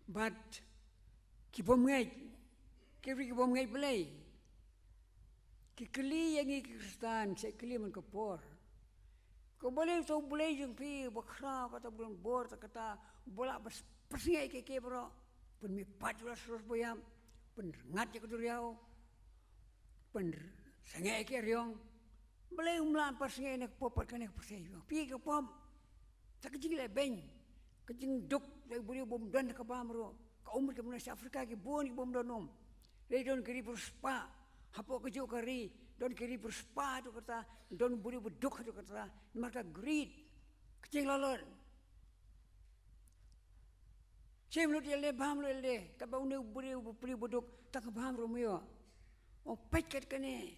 Bad ki bym ngeit, ki bym ngeit Blei. Ki kylli ïa ngi ki Khristan, sa kylli man ka por. Ka Blei, uta U Blei jong phi uba khraw, kata uba don bor, kata, kata uba lah ban pynsangeh ïa kiei kiei baroh. Pynmihpat ïa u Lasarus ba ïap, pynrngat ïa ka duriaw, pynsangeh ïa ki ariong. Balei um lah pynsangeh ïa kane ka pop, kane ka pyrthei. Phi ka pop. Sa ka jingleh beiñ, ka jingduk, la u briew bym don ka bam ruh. Ka Ummat ki bym don sha Africa ki bun ki bym don um. Lei don ki ri bariewspah. Hapoh kajuh ka ri don ki ri bariewspah haduh katta, don u briew baduk haduh katta. Namar ka greed, ka jinglalot. Shim lut ïalade, bam lut ïalade, katba une u briew, u briew baduk tang ka bam ruh um ïoh. Ong peit kat kane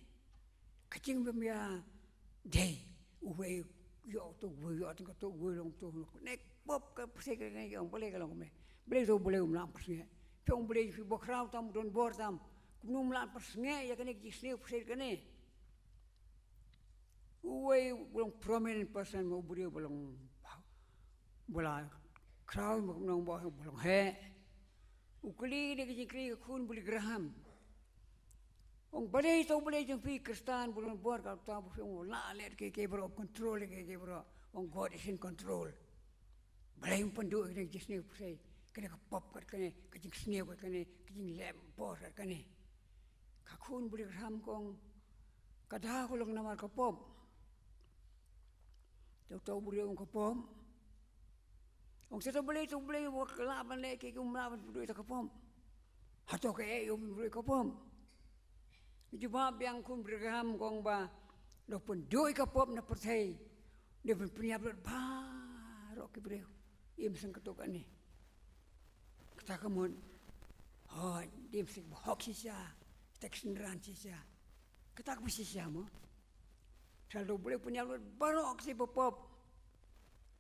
ka jingbym ïadei, uwei ïoh to, uwei ïoh to, to uwei long to. Kane ka pop ka pyrthei kane, ong balei ka long kumne? Balei to, balei um lah pynsngewbha? Phi ong balei phi bakhraw tam, don bor tam, kumno um lah pynsngewbha ïa kane ka jingsniew pyrthei kane? Uwei u long prominent person, ma u briew ba long, ba la khraw, ma kumno ba, ba long heh. U kylli kane ka jingkylli ka khun Billy Graham. Ong balei to, balei jong phi Khristan ba don bor, ka uta ba phi ong lah leh kiei kiei baroh, control kiei kiei baroh. Ong God is in control. Balei um pynduh ïa kane ka jingsniew pyrthei, kane ka pop kat kane, ka jingsniew kat kane, ka jingleh bor kat kane? Ka khun Billy Graham ka ong, ka daw ka long namar ka pop. Te uta u briew ong ka pop. Ong te to balei, to balei wat ka lah ban leh kiei kiei, um lah ban pynduh ïa ka pop? Hato kaei um pynduh ïa ka pop? Jubab biang khun Billy Graham ka ong ba, dei ban pynduh ïa ka pop na pyrthei, dei ban pynïap lut baroh ki briew. Im seng katto katne. Kata ka mut, hooid, ym shisha ba hok shisha kita ki synran shisha. Kata kaba shisha mo, te lada U Blei u pynïap lut baroh ki ba pop,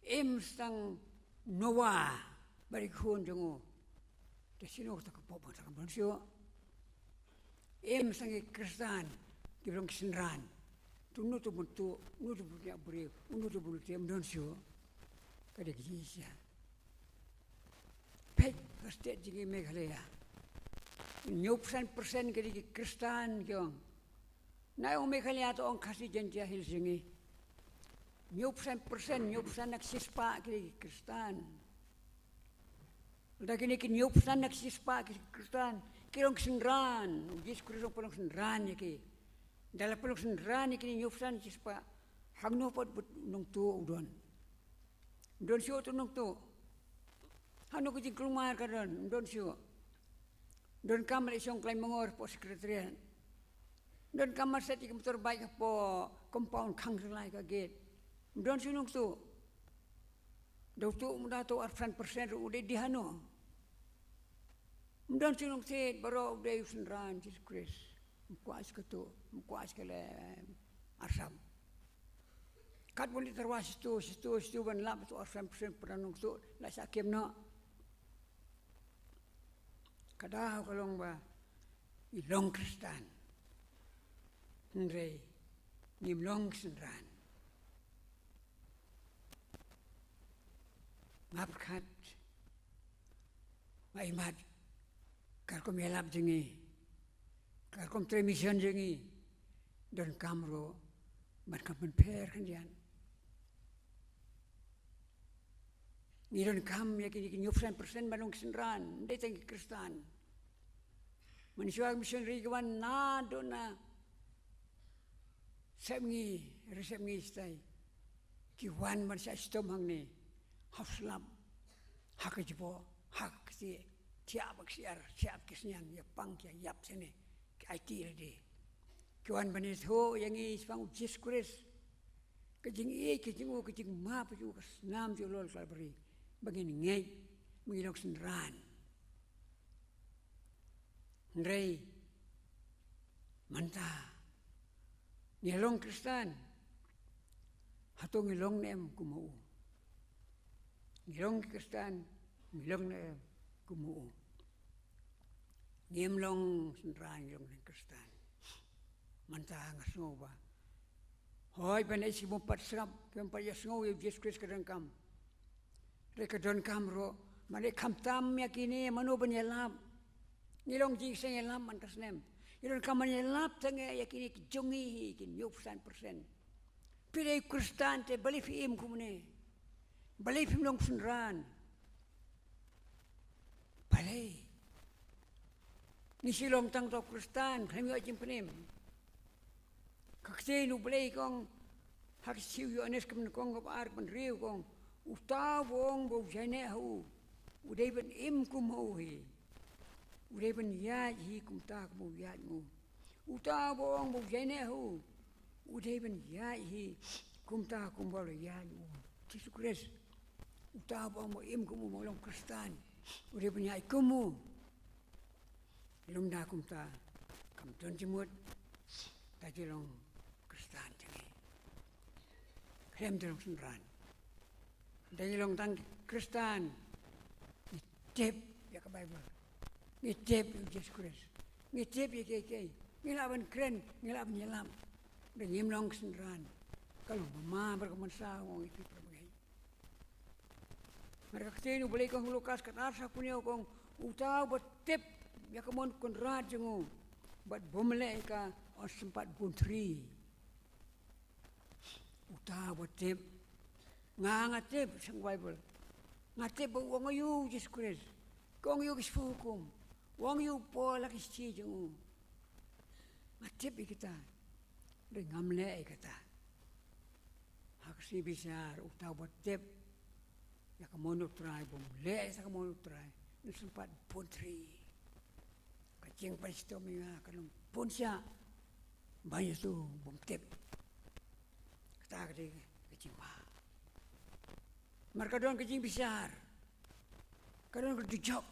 im tang Noah bad ki khun jong u, te shano kata ka pop ba tang ban shuh? Im tang ki Khristan kiba long ki synran, te uno uto uba tuh, uno uto uba pynïap briew, uno uto uba lute, ym don shuh. Ka dei ka jingshisha. Peit ka state jong ngi Meghalaya. Hynñiewphew san percent ka dei ki Khristan ki ong. Nai ong Meghalaya, to ong Khasi Jaintia Hills jong ngi. Hynñiewphew san percent, hynñiewphew san na ki shispah ki dei ki Khristan. Lada kine ki hynñiewphew san na ki shispah ki Khristan, ki long ki synran, U Jisu Khrist u ong ba long synran ïa ki. Lada la pynlong synran ïa kine hynñiewphew san na ki shispah, hangno pat u nongtuh u don? Ym don shuh uto u nongtuh. Hangno ka jingkulmar ka don? Ym don shuh. Donkam ban leit shong khlaiñ mangor hapoh Secretariat. Donkam ban set ïa ka motorbike hapoh compound, khang khlaiñ ka gate. Ym don shuh u nongtuh. Da u tuh, da u tuh arphew san percent ruh u dei die hano? Ym don shuh u nongthied, baroh u dei u synran Jisu Khrist. Ym kwah shuh ka tuh, ym kwah shuh ka leh arsap. Katba u leit tyrwa shitu, shitu, shitu ban lap ïa uto arphew san percent, para nongtuh la shah kem noh. Ka daw ka long ba ngi long Khristan, hynrei ngim long ki synran. Nga pyrkhat, nga imat, ka rukom ïalap jong ngi, ka rukom trei mission jong ngi, donkam ruh ban kham pynpher khyndiat. Ngi donkam ïa kine ki hynñiewphew san percent ban long ki synran, ym dei tang ki Khristan. Mynshuwa ki missionary ki wan naduh na Sepngi, ri Sepngi shatai, ki wan ban shah shitom hangne, hap slap ha ka jubor, ha ka ktieh, thiah bad ksiar, thiah bad ki sniang, ïa pang ki ïap shane, ki aiti lade. Ki wan ban ïathuh ïa ngi shaphang U Jisu Khrist, ka jingïeit ka jong u, ka jingmap ka jong u, ka snam jong u halor Kalbari, ba ngin ngeit, ba ngin long synran. Hynrei mynta ngi long Khristan, hato ngi long ne em kum u? Ngi long Khristan, ngi long ne em kum u? Ngim long synran, ngi long ne Khristan. Mynta nga sngew ba, hooid, ban ïa ki bym pat sngap, ki bym pat ïa sngew ïa U Jisu Khrist ka donkam. Hynrei ka donkam ruh ban ïa khamtam ïa kine, mano ban ïalap. Ngi long jingseng ïalap man ka snem. Ngi donkam ban ïalap tang ïa kine ki jong ngi hi, ki hynñiewphew san percent. Phi dei Khristan te balei phi im kumne? Balei phim long synran? Balei? Ngi shu long tang uto u Khristan, khlem ïoh jingpynim. Ka ktien U Blei ka ong ha ka shithi u Ïoannis ka lynnong kaba ar, kaba hynriew ka ong, uta uba ong ba u jaiñneh ha u, u dei ban im kum ha u hi. U dei ban ïaid hi kumta kumba u ïaid ma u. Uta uba ong ba u ïaineh ha u, u dei ban ïaid hi kumta kumba u la ïaid ma u. Jisu Khrist, uta uba ong ba im kum u, ba long Khristan, u dei ban ïaid kum u. Lymda kumta, kam don jingmut da jinglong Khristan jong ngi. Khlem da long synran. Lada ngi long tang Khristan, ngi tip ïa ka Baibl, ngi tip ïa u Jisu Khrist, ngi tip ïa kiei kiei, ngi lah ban kren, ngi lah ban ïalap. Lada ngim long synran, ka long ba ma bad ka mynsaw, u ong ïa phi para bangeit. Mar ka ktien U Blei ka ong ha u Lukas khatar, sa phew hynñiew, ka ong, uta uba tip ïa ka mon Kynrad jong u bad bym leh ïa ka, un sympat bun thri. Uta uba tip. Nga, nga tip, sha ka Baibl. Nga tip ba u ong aïu u Jisu Khrist. Ka ong aïu ki shiphew hukum. U ong aïu u Paul ha ki shithi jong u. Nga tip ïa kita. Hynrei ngam leh ïa kata. Ha ka sngi bishar, uta uba tip ïa ka mon U Trai, bym leh ïa ka mon U Trai, un sympat bun thri. Ka jingpynshitom ïa nga kan long bun shah ban ïa uto bym tip. Kata ka dei ka jingma. Mar ka don ka jingbishar, ka don ka dujok.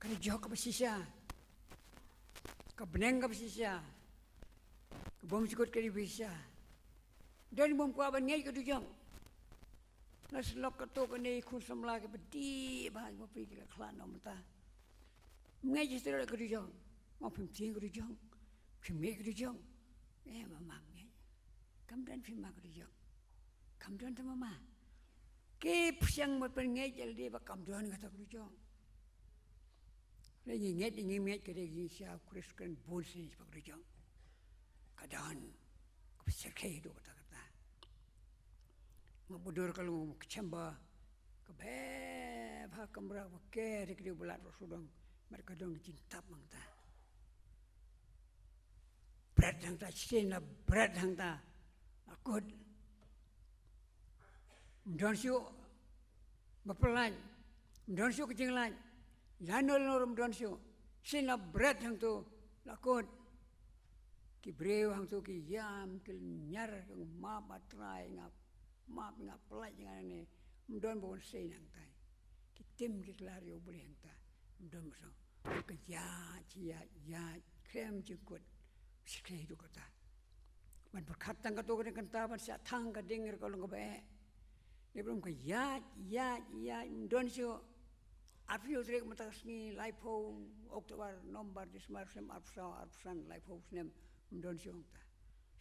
Ka dujok kaba shisha, ka bneng kaba shisha, ka bym sukut ka dei ba shisha. Don bym kwah ban ngeit ka dujok. La sylok kato kane, khun samla kiba dih bha, kiba phi ki la khlad noh mynta. Ngeit shisha ka dujok. Mo phim tieng ka dujok, phim ngeit ka dujok. Eh, mama ngeit. Kam don phim ma ka dujok. Kam don ta mama. Ki psiang mat pynngeit ïa lade ba kam don kata ka dujok. Lada ngi ngeit, ngi ngeit ka dei ngi sha Khrist kren bun sien sha ka dujok. Ka don. Ka psiang ka dujok kata kata. Nga budur ka long ka chamber. Ka bha bha kamra ba ker ki dei ba lad ruh sudong. Mar ka don ka jingtap hangta. Bret hangta, shisien la bret hangta. Akut. Ym don shuh ba pyllait. Ym don shuh ka jinglait. Lano lano ruh ym don shuh. Shisien la bret hangto, la kut. Ki briew hangto ki ïam, ki lynñiar, ki ong map A Trai, nga map, nga pyllait, nga ne. Ym don ba wan sei nangtai. Ki tim ki klar ïa U Blei hangta. Ym don ba shuh. Ka ïaid, ïaid, ïaid, khlem jingkut. Shi khlei haduh katta. Ban pyrkhat tang kato ka ding kynta ban shah thang ka ding ruh ka long kaba eh. Lehse ka ïaid, ïaid, ïaid, ym don shuh. Arphew tarik mynta ka sngi, laiphew October, November, December, snem arphew saw, arphew san, laiphew snem, ym don shuh hangta.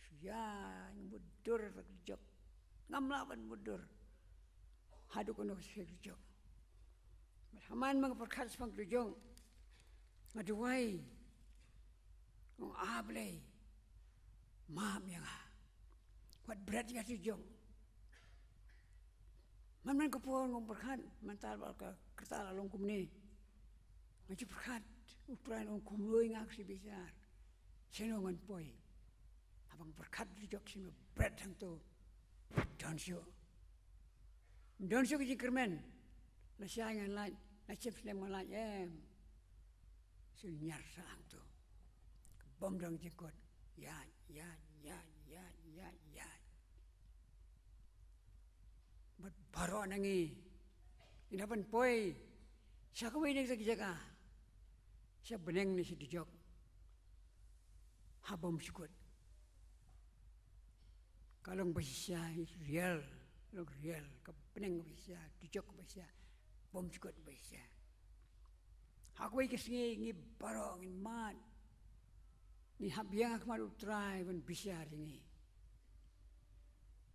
Shu ïaid, nga mutdur ka dujok. Ngam lah ban mutdur. Haduh kano ka dujok. Bad ha man ba nga pyrkhat shaphang ka dujok, nga duwai. Nga ong, A Blei, map ïa nga. Wat bret ïa ka dujok. Man man ka por nga pyrkhat, mynta ba ka rta la long kumne. Nga ju pyrkhat, U Trai un ong kumno ïa nga ka sngi bishar. Shano ngan poi. Haba nga pyrkhat dujok shisien ba bret hangto. Ym don shuh. Ym don shuh ka jingkyrmen. Lashai ngan lait, lashai snem ngan lait, em. Shu lynñiar sa hangto. Bym don jingkut. Ïaid, ïaid, ïaid, ïaid, ïaid, ïaid. Bad baroh na ngi, ngin hap ban poi sha kawei na kita ki jaka, sha bneng ne sha dujok. Haba ym shu kut. Ka long ba shisha, real, long real, ka bneng ba shisha, dujok ba shisha, bym shu kut ba shisha. Ha kawei ka sngi ngi baroh ngin mad. Ngi hap biang ha khmat U Trai ban bishar ïa ngi.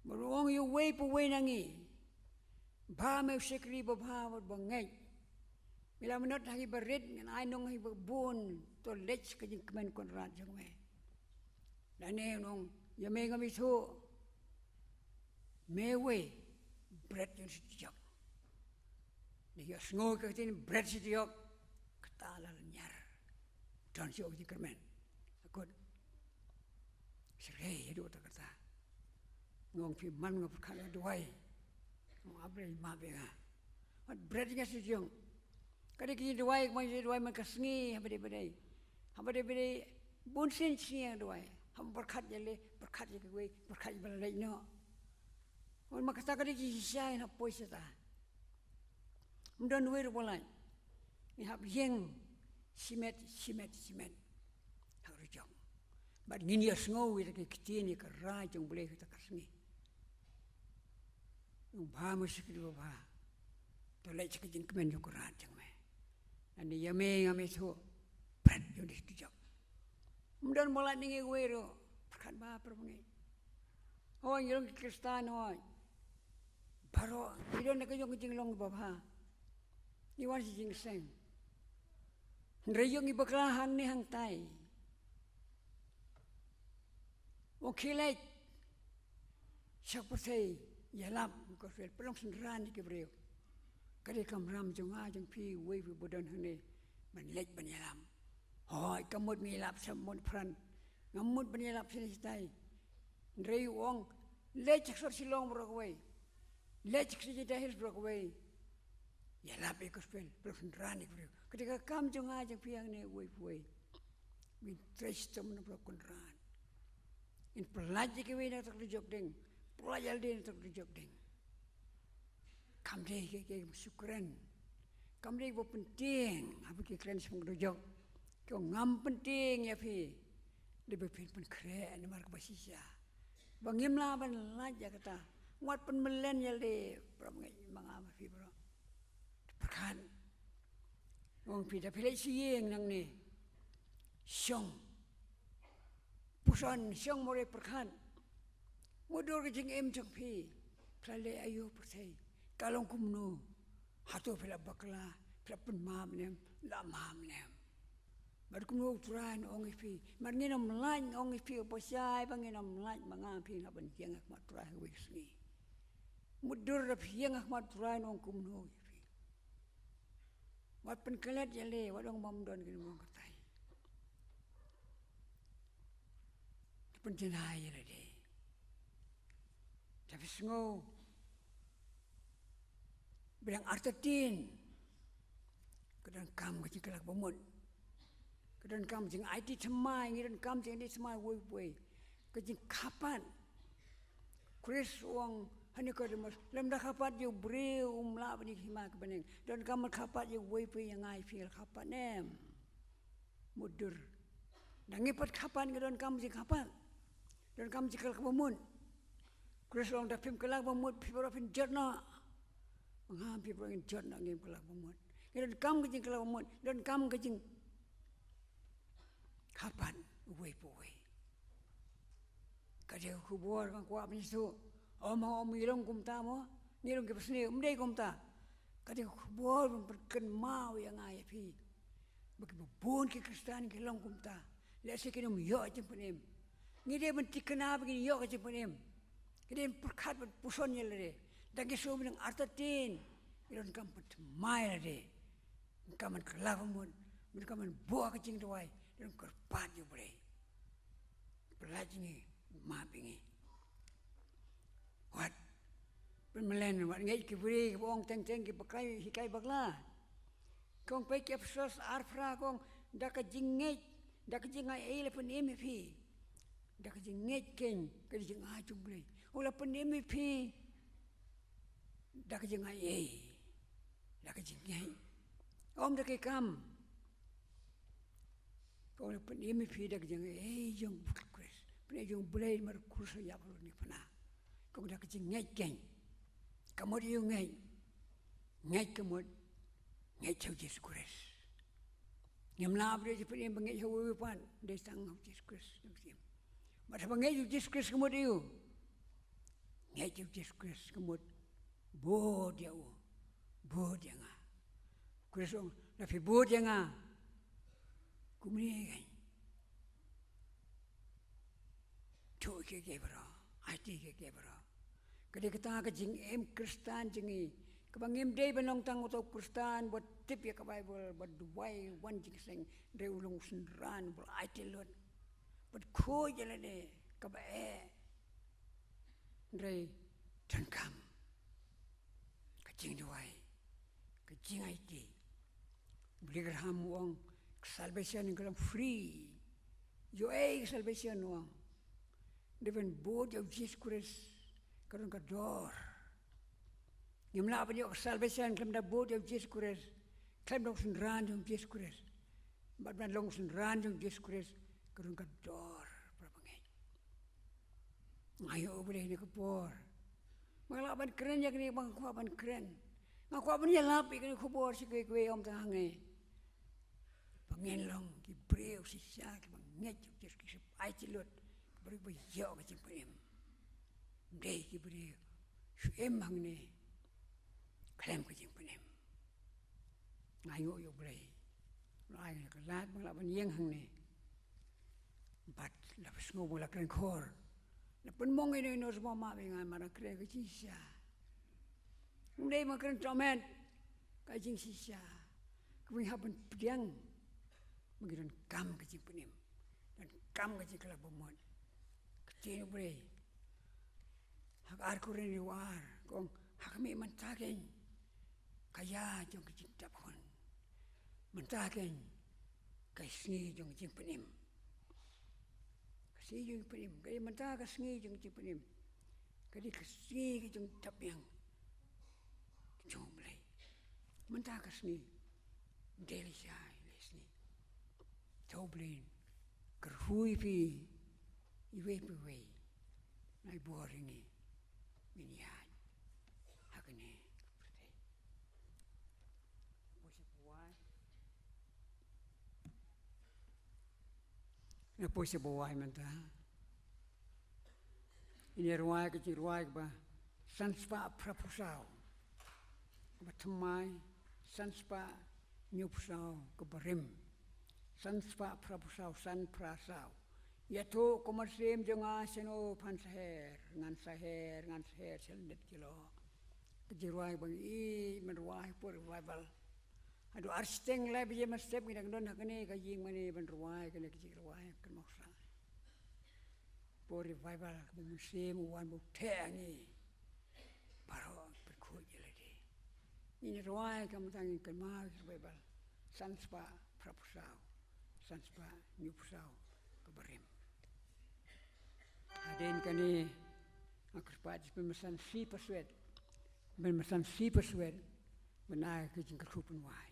Bad u ong ïa uwei pa uwei na ngi. Bha me u shakri babha bad bangeit. Me la minot ha ki barit, ngan ai nong ha ki babun, to leit ka jingkmen Kynrad jong me. Lane u ong ïa me, ngam ithuh. Me wei, bret ïa u shi dujok. Ngi ïohsngew ka ktien bret shi dujok. Kata la lynñiar. Don shuh ka jingkyrmen. Akut. Syrei haduh katta katta. Nga ong phi, man nga pyrkhat, nga duwai. Nga ong A Blei map ïa nga. Wat bret ïa nga shi dujok. Ka dei ka jingduwai, ka jingduwai man ka sngi, haba dei ba dei. Haba dei ba dei, bun sien sngi ïa duwai. Haba pyrkhat ïa lade, pyrkhat ïa kiwei, pyrkhat ïa ba la leit noh. Wan ma kata ka dei ka jingshisha ngin hap poi shata. Ym don wei ruh ba lait. Ngin hap ïeng shimet, shimet, shimet. Ha ka dujok. Bad ngin ïa sngew ïa ki ktien ïa ka rai jong U Blei ha kata ka sngi. Nongbha mo shi kri babha. To leit sha ka jingkmen jong ka rat jong me. Lane ïa me ngam ithuh. Pret ïa u dei tu jok. Ym don mo lait na ngi wei ruh. Pyrkhat bha para bangeit. Hooid ngi long ki Khristan hooid. Baroh ngi don na ka jong ka jinglong babha. Ngi wan sha jingseng. Hynrei ïoh ngi bakla hangne hangtai. U khie leit sha pyrthei ïalap ka gospel, pynlong synran ïa ki briew. Ka dei ka kamram jong nga jong phi, uwei uwei ba don hangne ban leit ban ïalap. Hooid ka mut ngi ïalap sha Mawphanah. Nga mut ban ïalap shane shatai. Hynrei u ong leit sha ka sor Shillong baroh kawei. Leit sha ka Jaintia Hills baroh kawei. Ïalap ïa ka gospel, pynlong synran ïa ki briew. Ka dei ka kam jong nga jong phi hangne uwei pa uwei. Ngin trei shitom na baroh kynran. Ngin pyllait ïa kiwei na kata ka dujok ding. Pyllait ïa lade na kata ka dujok ding. Kam dei kiei kiei ba shu kren. Kam dei ba pyntieng haba ki kren shaphang ka dujok. Ki ong ngam pyntieng ïa phi. Dei ba phin pynkhreh namar kaba shisha. Ba ngim lah ban lait ïa kata. Wat pynmlien ïa lade. Baroh ngeit ma nga ma phi baroh. Pyrkhat. Ong phi da phi leit sha ïing nangne. Shong. Puson shong mo re pyrkhat. Mutdur ka jingim jong phi. Phi la leh aïu pyrthei. Ka long kumno. Hato phi la bakla. Phi la pynmap ne em. La map ne em. Bad kumno U Trai un ong ïa phi. Mar ngin ym lait ong ïa phi u Bashai ba ngin ym lait ma nga phi nga ban ïeng ha khmat U Trai ha kawei ka sngi. Mutdur da phi ïeng ha khmat U Trai un ong kumno ïa phi. Wat pynklet ïa lade, wat ong ba ym don kine mong katai. Te pynjanai ïa lade. Te phi sngew. Biang artatien. Ka donkam ka jingkylla ba mut. Ka donkam jingaiti thymmai, ngi donkam jingaiti thymmai wei wei. Ka jingkyrpad. Khrist u ong ha Nikodemus, lymda kyrpad ïa u briew um lah ban ïoh hima ka bneng. Donkam ban kyrpad ïa uwei pa uwei ïa nga ïa phi la kyrpad ne em. Mutdur. Da ngi pat kyrpad ngi donkam jingkyrpad. Donkam jingkylla ba mut. Khrist u ong da phim kylla ba mut phi baroh phin jot noh. Nga phi baroh ngin jot noh ngim kylla ba mut. Ngi donkam ka jingkylla ba mut. Donkam ka jing kyrpad uwei pa uwei. Ka dei ka khubor kaba kwah ban ïathuh. Ym, ym ngi long kumta mo. Ngi long kiba sniew, ym dei kumta. Ka dei ka khubor ban pynkynmaw ïa nga ïa phi. Ba kiba bun ki Khristan ki long kumta. Lehse kin ym ïoh jingpynim. Ngi dei ban thikna ba ngin ïoh ka jingpynim. Ngi dei ban pyrkhat ban puson ïa lade. Da ngi shu biang artatien. Ngi donkam pynthymmai ïa lade. Donkam ban kylla ba mut, donkam ban buh ka jingduwai, donkam kyrpad ïa U Blei. Pyllait ïa ngi, map ïa ngi. Wat pynmlien, wat ngeit ki briew kiba ong teng teng kiba kai hikai bakla. Ka ong peit ki Ephesos ar phra ka ong da ka jingngeit, da ka jingaiei la pynim ïa phi. Da ka jingngeit keiñ, ka jingai jong U Blei. U la pynim ïa phi. Da ka jingaiei. Da ka jingngeit. Ym da ki kam. Ka ong la pynim ïa phi da ka jingaiei jong U Khrist. Pynim jong U Blei namar U Khrist u ïap halor ngi pynah. Ka ong da ka jingngeit keiñ. Ka mut ïa u ngeit. Ngeit ka mut. Ngeit ha U Jisu Khrist. Ngim lah ban ïoh jingpynim ba ngeit ha uwei pat. Dei tang ha U Jisu Khrist. Bad haba ngeit ha U Jisu Khrist ka mut ïa u. Ngeit ha U Jisu Khrist ka mut. Bud ïa u. Bud ïa nga. Khrist u ong, lada phi bud ïa nga. Kumne keiñ. Ïathuh ïa kiei kiei baroh. Aiti ïa kiei kiei baroh. Ka dei kata ka jingim Khristan jong ngi. Kaba ngim dei ban long tang uto u Khristan ba tip ïa ka Baibl, ba duwai wan jingïaseng, hynrei u long u synran, ba la aiti lut. Ba khuid ïa lade, kaba eh. Hynrei donkam ka jingduwai, ka jingaiti, Billy Graham u ong, ka salvation ka long free. Ïoh ei ka salvation u ong. Dei ban bud ïa u Jisu Khrist ka don ka dor. Ngim lah ban ïoh ka salvation khlem da bud ïa u Jisu Khrist, khlem da long synran jong u Jisu Khrist. Bad ban long synran jong u Jisu Khrist ka don ka dor, para bangeit. Nga ïoh U Blei ha kane ka por. Nga lah ban kren ïa kane, ba nga kwah ban kren. Nga kwah ban ïalap ïa kane ka khubor sha kiwei kiwei, ym tang hangne. Ba ngin long ki briew shisha kiba ngeit ïa u Jisu Khrist, ki sipai jinglut, ki briew ba ïoh ka jingpynim. Ym dei ki briew shu im hangne khlem ka jingpynim. Nga ïoh ïa U Blei. Nga ai ïa ka lad ba nga lah ban ïeng hangne. Bad la pynshong ba la kren khor, la pynmong ïa ino ino sha ma, ba nga ma dang kren ka jingshisha. Ym dei ma kren tymmen, ka jingshisha. Ka ba ngi hap ban pdiang ba ngi donkam ka jingpynim, donkam ka jingkylla bamut. Ka ktien U Blei ha ka ar Korinth u ar, ka ong, ha khmih mynta kein ka ïa jong ka jingtep khun. Mynta kein ka sngi jong ka jingpynim. Ka sngi jong ka jingpynim. Ka dei mynta ka sngi jong ka jingpynim. Ka dei ka sngi ka jingtep biang jong U Blei. Mynta ka sngi. Ym dei lashai lashisngi. To U Blei un kyrkhu ïa phi iwei pa iwei. Nai bor ïa ngi. Ngin ïaid ha kane ka pyrthei. Nga poi sha ba wai mynta. Ngin ïa rwai ka jingrwai kaba san spah phra phew saw. Kaba thymmai san spah hynñiew phew saw, kaba rim san spah phra phew saw, san phra saw. Ïathuh ko mynsiem jong nga, shano phan sa her, ngan sa her, ngan sa her sha lyndet ki lyoh. Ka jingrwai ba ngi ïeit ban rwai por revival. Haduh ar shiteng lai baje mynstep ngi dang don ha kane ka ïing mane ban rwai kane ka jingrwai, kynmaw sa. Por revival kaba u Mynsiem u wan ban theh ïa ngi baroh, pyrkhat ïa lade. Ngin rwai, ka mynta ngin kynmaw ïa ka revival. San spah phra phew saw, san spah hynñiew phew saw, kaba rim. Hadien kane nga kyrpad ïa phi ban san shi paswet, ban san shi paswet ban ai ka jingkyrkhu pynwai.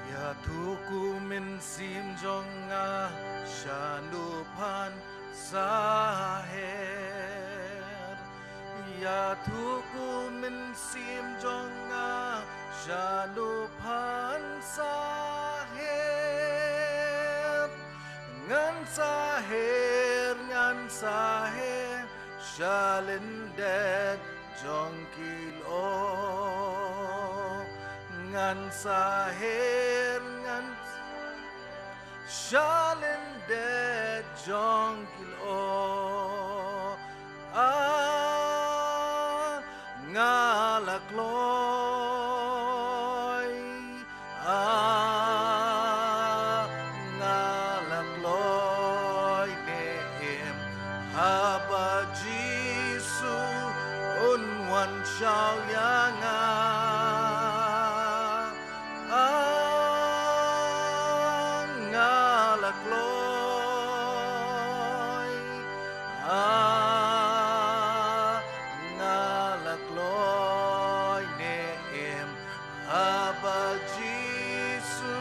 Ïathuh ko mynsiem jong nga, shano phan sa her. Ïathuh ko mynsiem jong nga, shano phan sa her. Ngan sa her, ngan sa her sha lyndet jong ki lyoh. Ngan sa her, ngan sa her sha lyndet jong ki lyoh. Ah, nga la kloi. Ah, nga la kloi ne em, haba Jisu un wan shaw ïa nga. Ah, nga la kloi. Ah, nga la kloi ne em, haba Jisu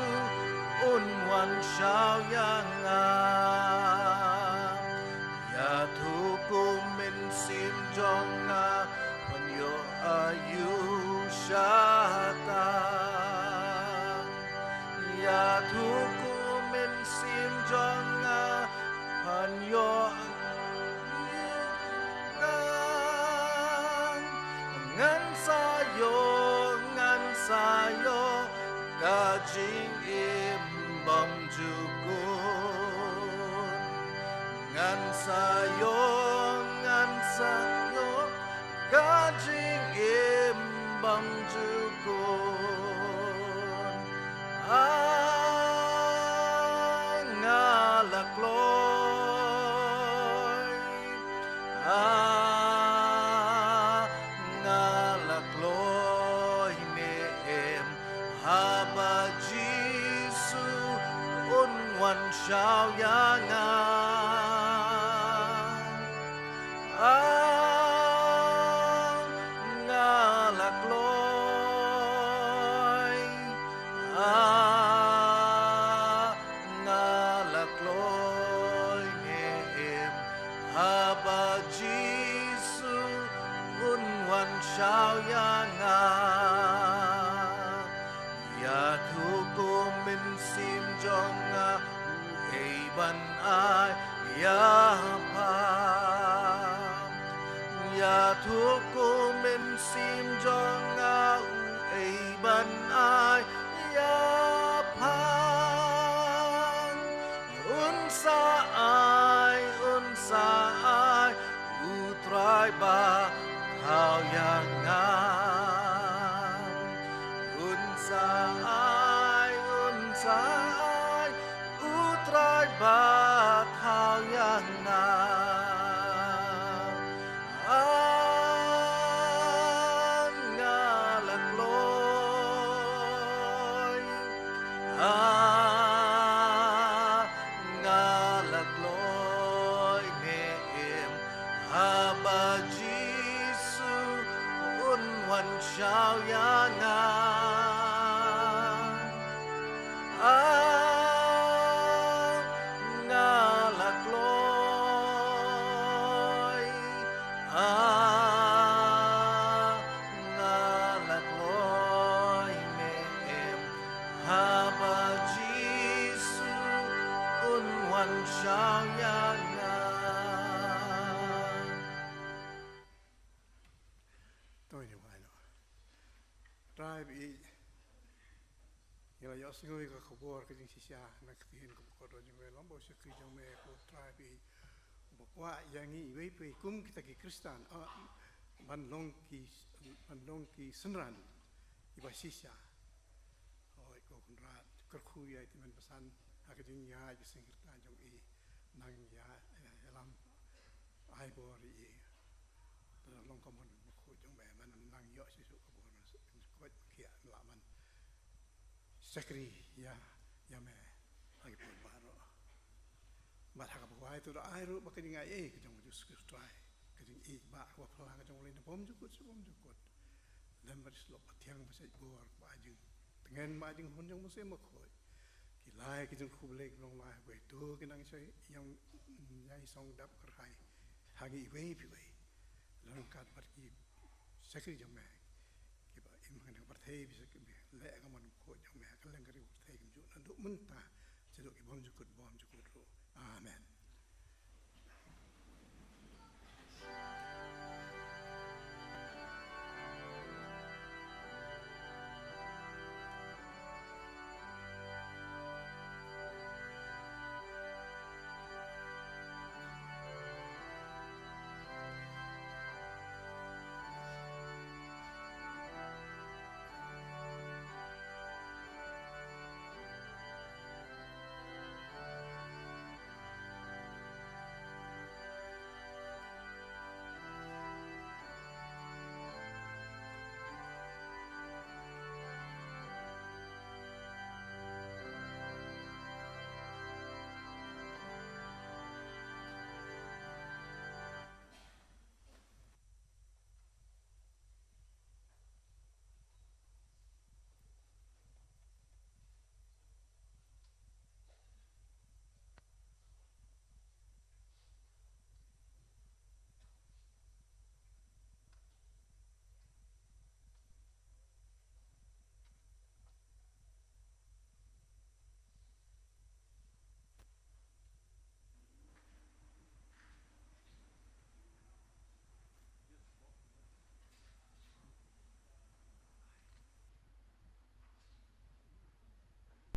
un wan shaw ïa nga. Ïathuh ko mynsiem jong nga, pynïoh aïu shatang. Ïathuh ko mynsiem jong nga, pynïoh aïu shatang. Ngan sa ïoh, ngan sa ïoh ka jingim bymjukut. Ngan sa ïoh, ngan sa ïoh ka jingim bymjukut. Ah, Haba Jisu un wan shaw ïa nga, ïathuh ko mynsiem jong nga, uei ban ai ïa pha. Ïathuh ko mynsiem jong nga, uei ban ai ïa pha. Un sa ai, un sa ai, u Trai ba thaw ïa nga. Un sa ai, un sa ai, u Trai ba thaw ïa nga. An nga la kloi, an nga la kloi ne em, haba Jisu un wan shaw ïa nga. An nga la kloi, an nga la kloi ne em, haba Jisu un wan shaw ïa nga. To ngin ïa wai noh. Trai ba ïeit, ngi la ïohsngew ïa ka khubor ka jingshisha na ka ktien ka mukotdor jong me, long ba u shakri jong me ko Trai ba ïeit, uba kwah ïa ngi iwei pa iwei kum kita ki Khristan, ah, ban long ki, ban long ki synran kiba shisha. Hooid ko Kynrad, kyrkhu ïa i tymmen basan ha ka jingïaid ka seng kyrta jong i, nang ïa, ïalam ai bor ïa i. Lada long ka mon bakhuid jong me, men nang ïoh shisha ka bor, koit ba khiah, lah ban shakri ïa, ïa me ha ki por baroh. Bad ha kaba wai to da ai ruh ba ka jingaiei ka jong u Jisu Khrist Trai, ka jingïeit ba ka ba phylla ka jong u Blei na bymjukut sha bymjukut, lem bad i sylluk ba thiang ba shait bor, ba ai jingtngen, ba ai jinghun jong u Mynsiem Bakhuid, ki lai ki jingkhublei ki long lai, wei to ki nang shai ïang, ïai song dap kyrhai ha ngi iwei pa iwei, ryngkat bad ki shakri jong me kiba im ha kane ka pyrthei, ba shakri, ba leh ka mon bakhuid jong me ha kylleng kane ka pyrthei, kumjuh naduh mynta shaduh ki bymjukut bymjukut ruh. Amen.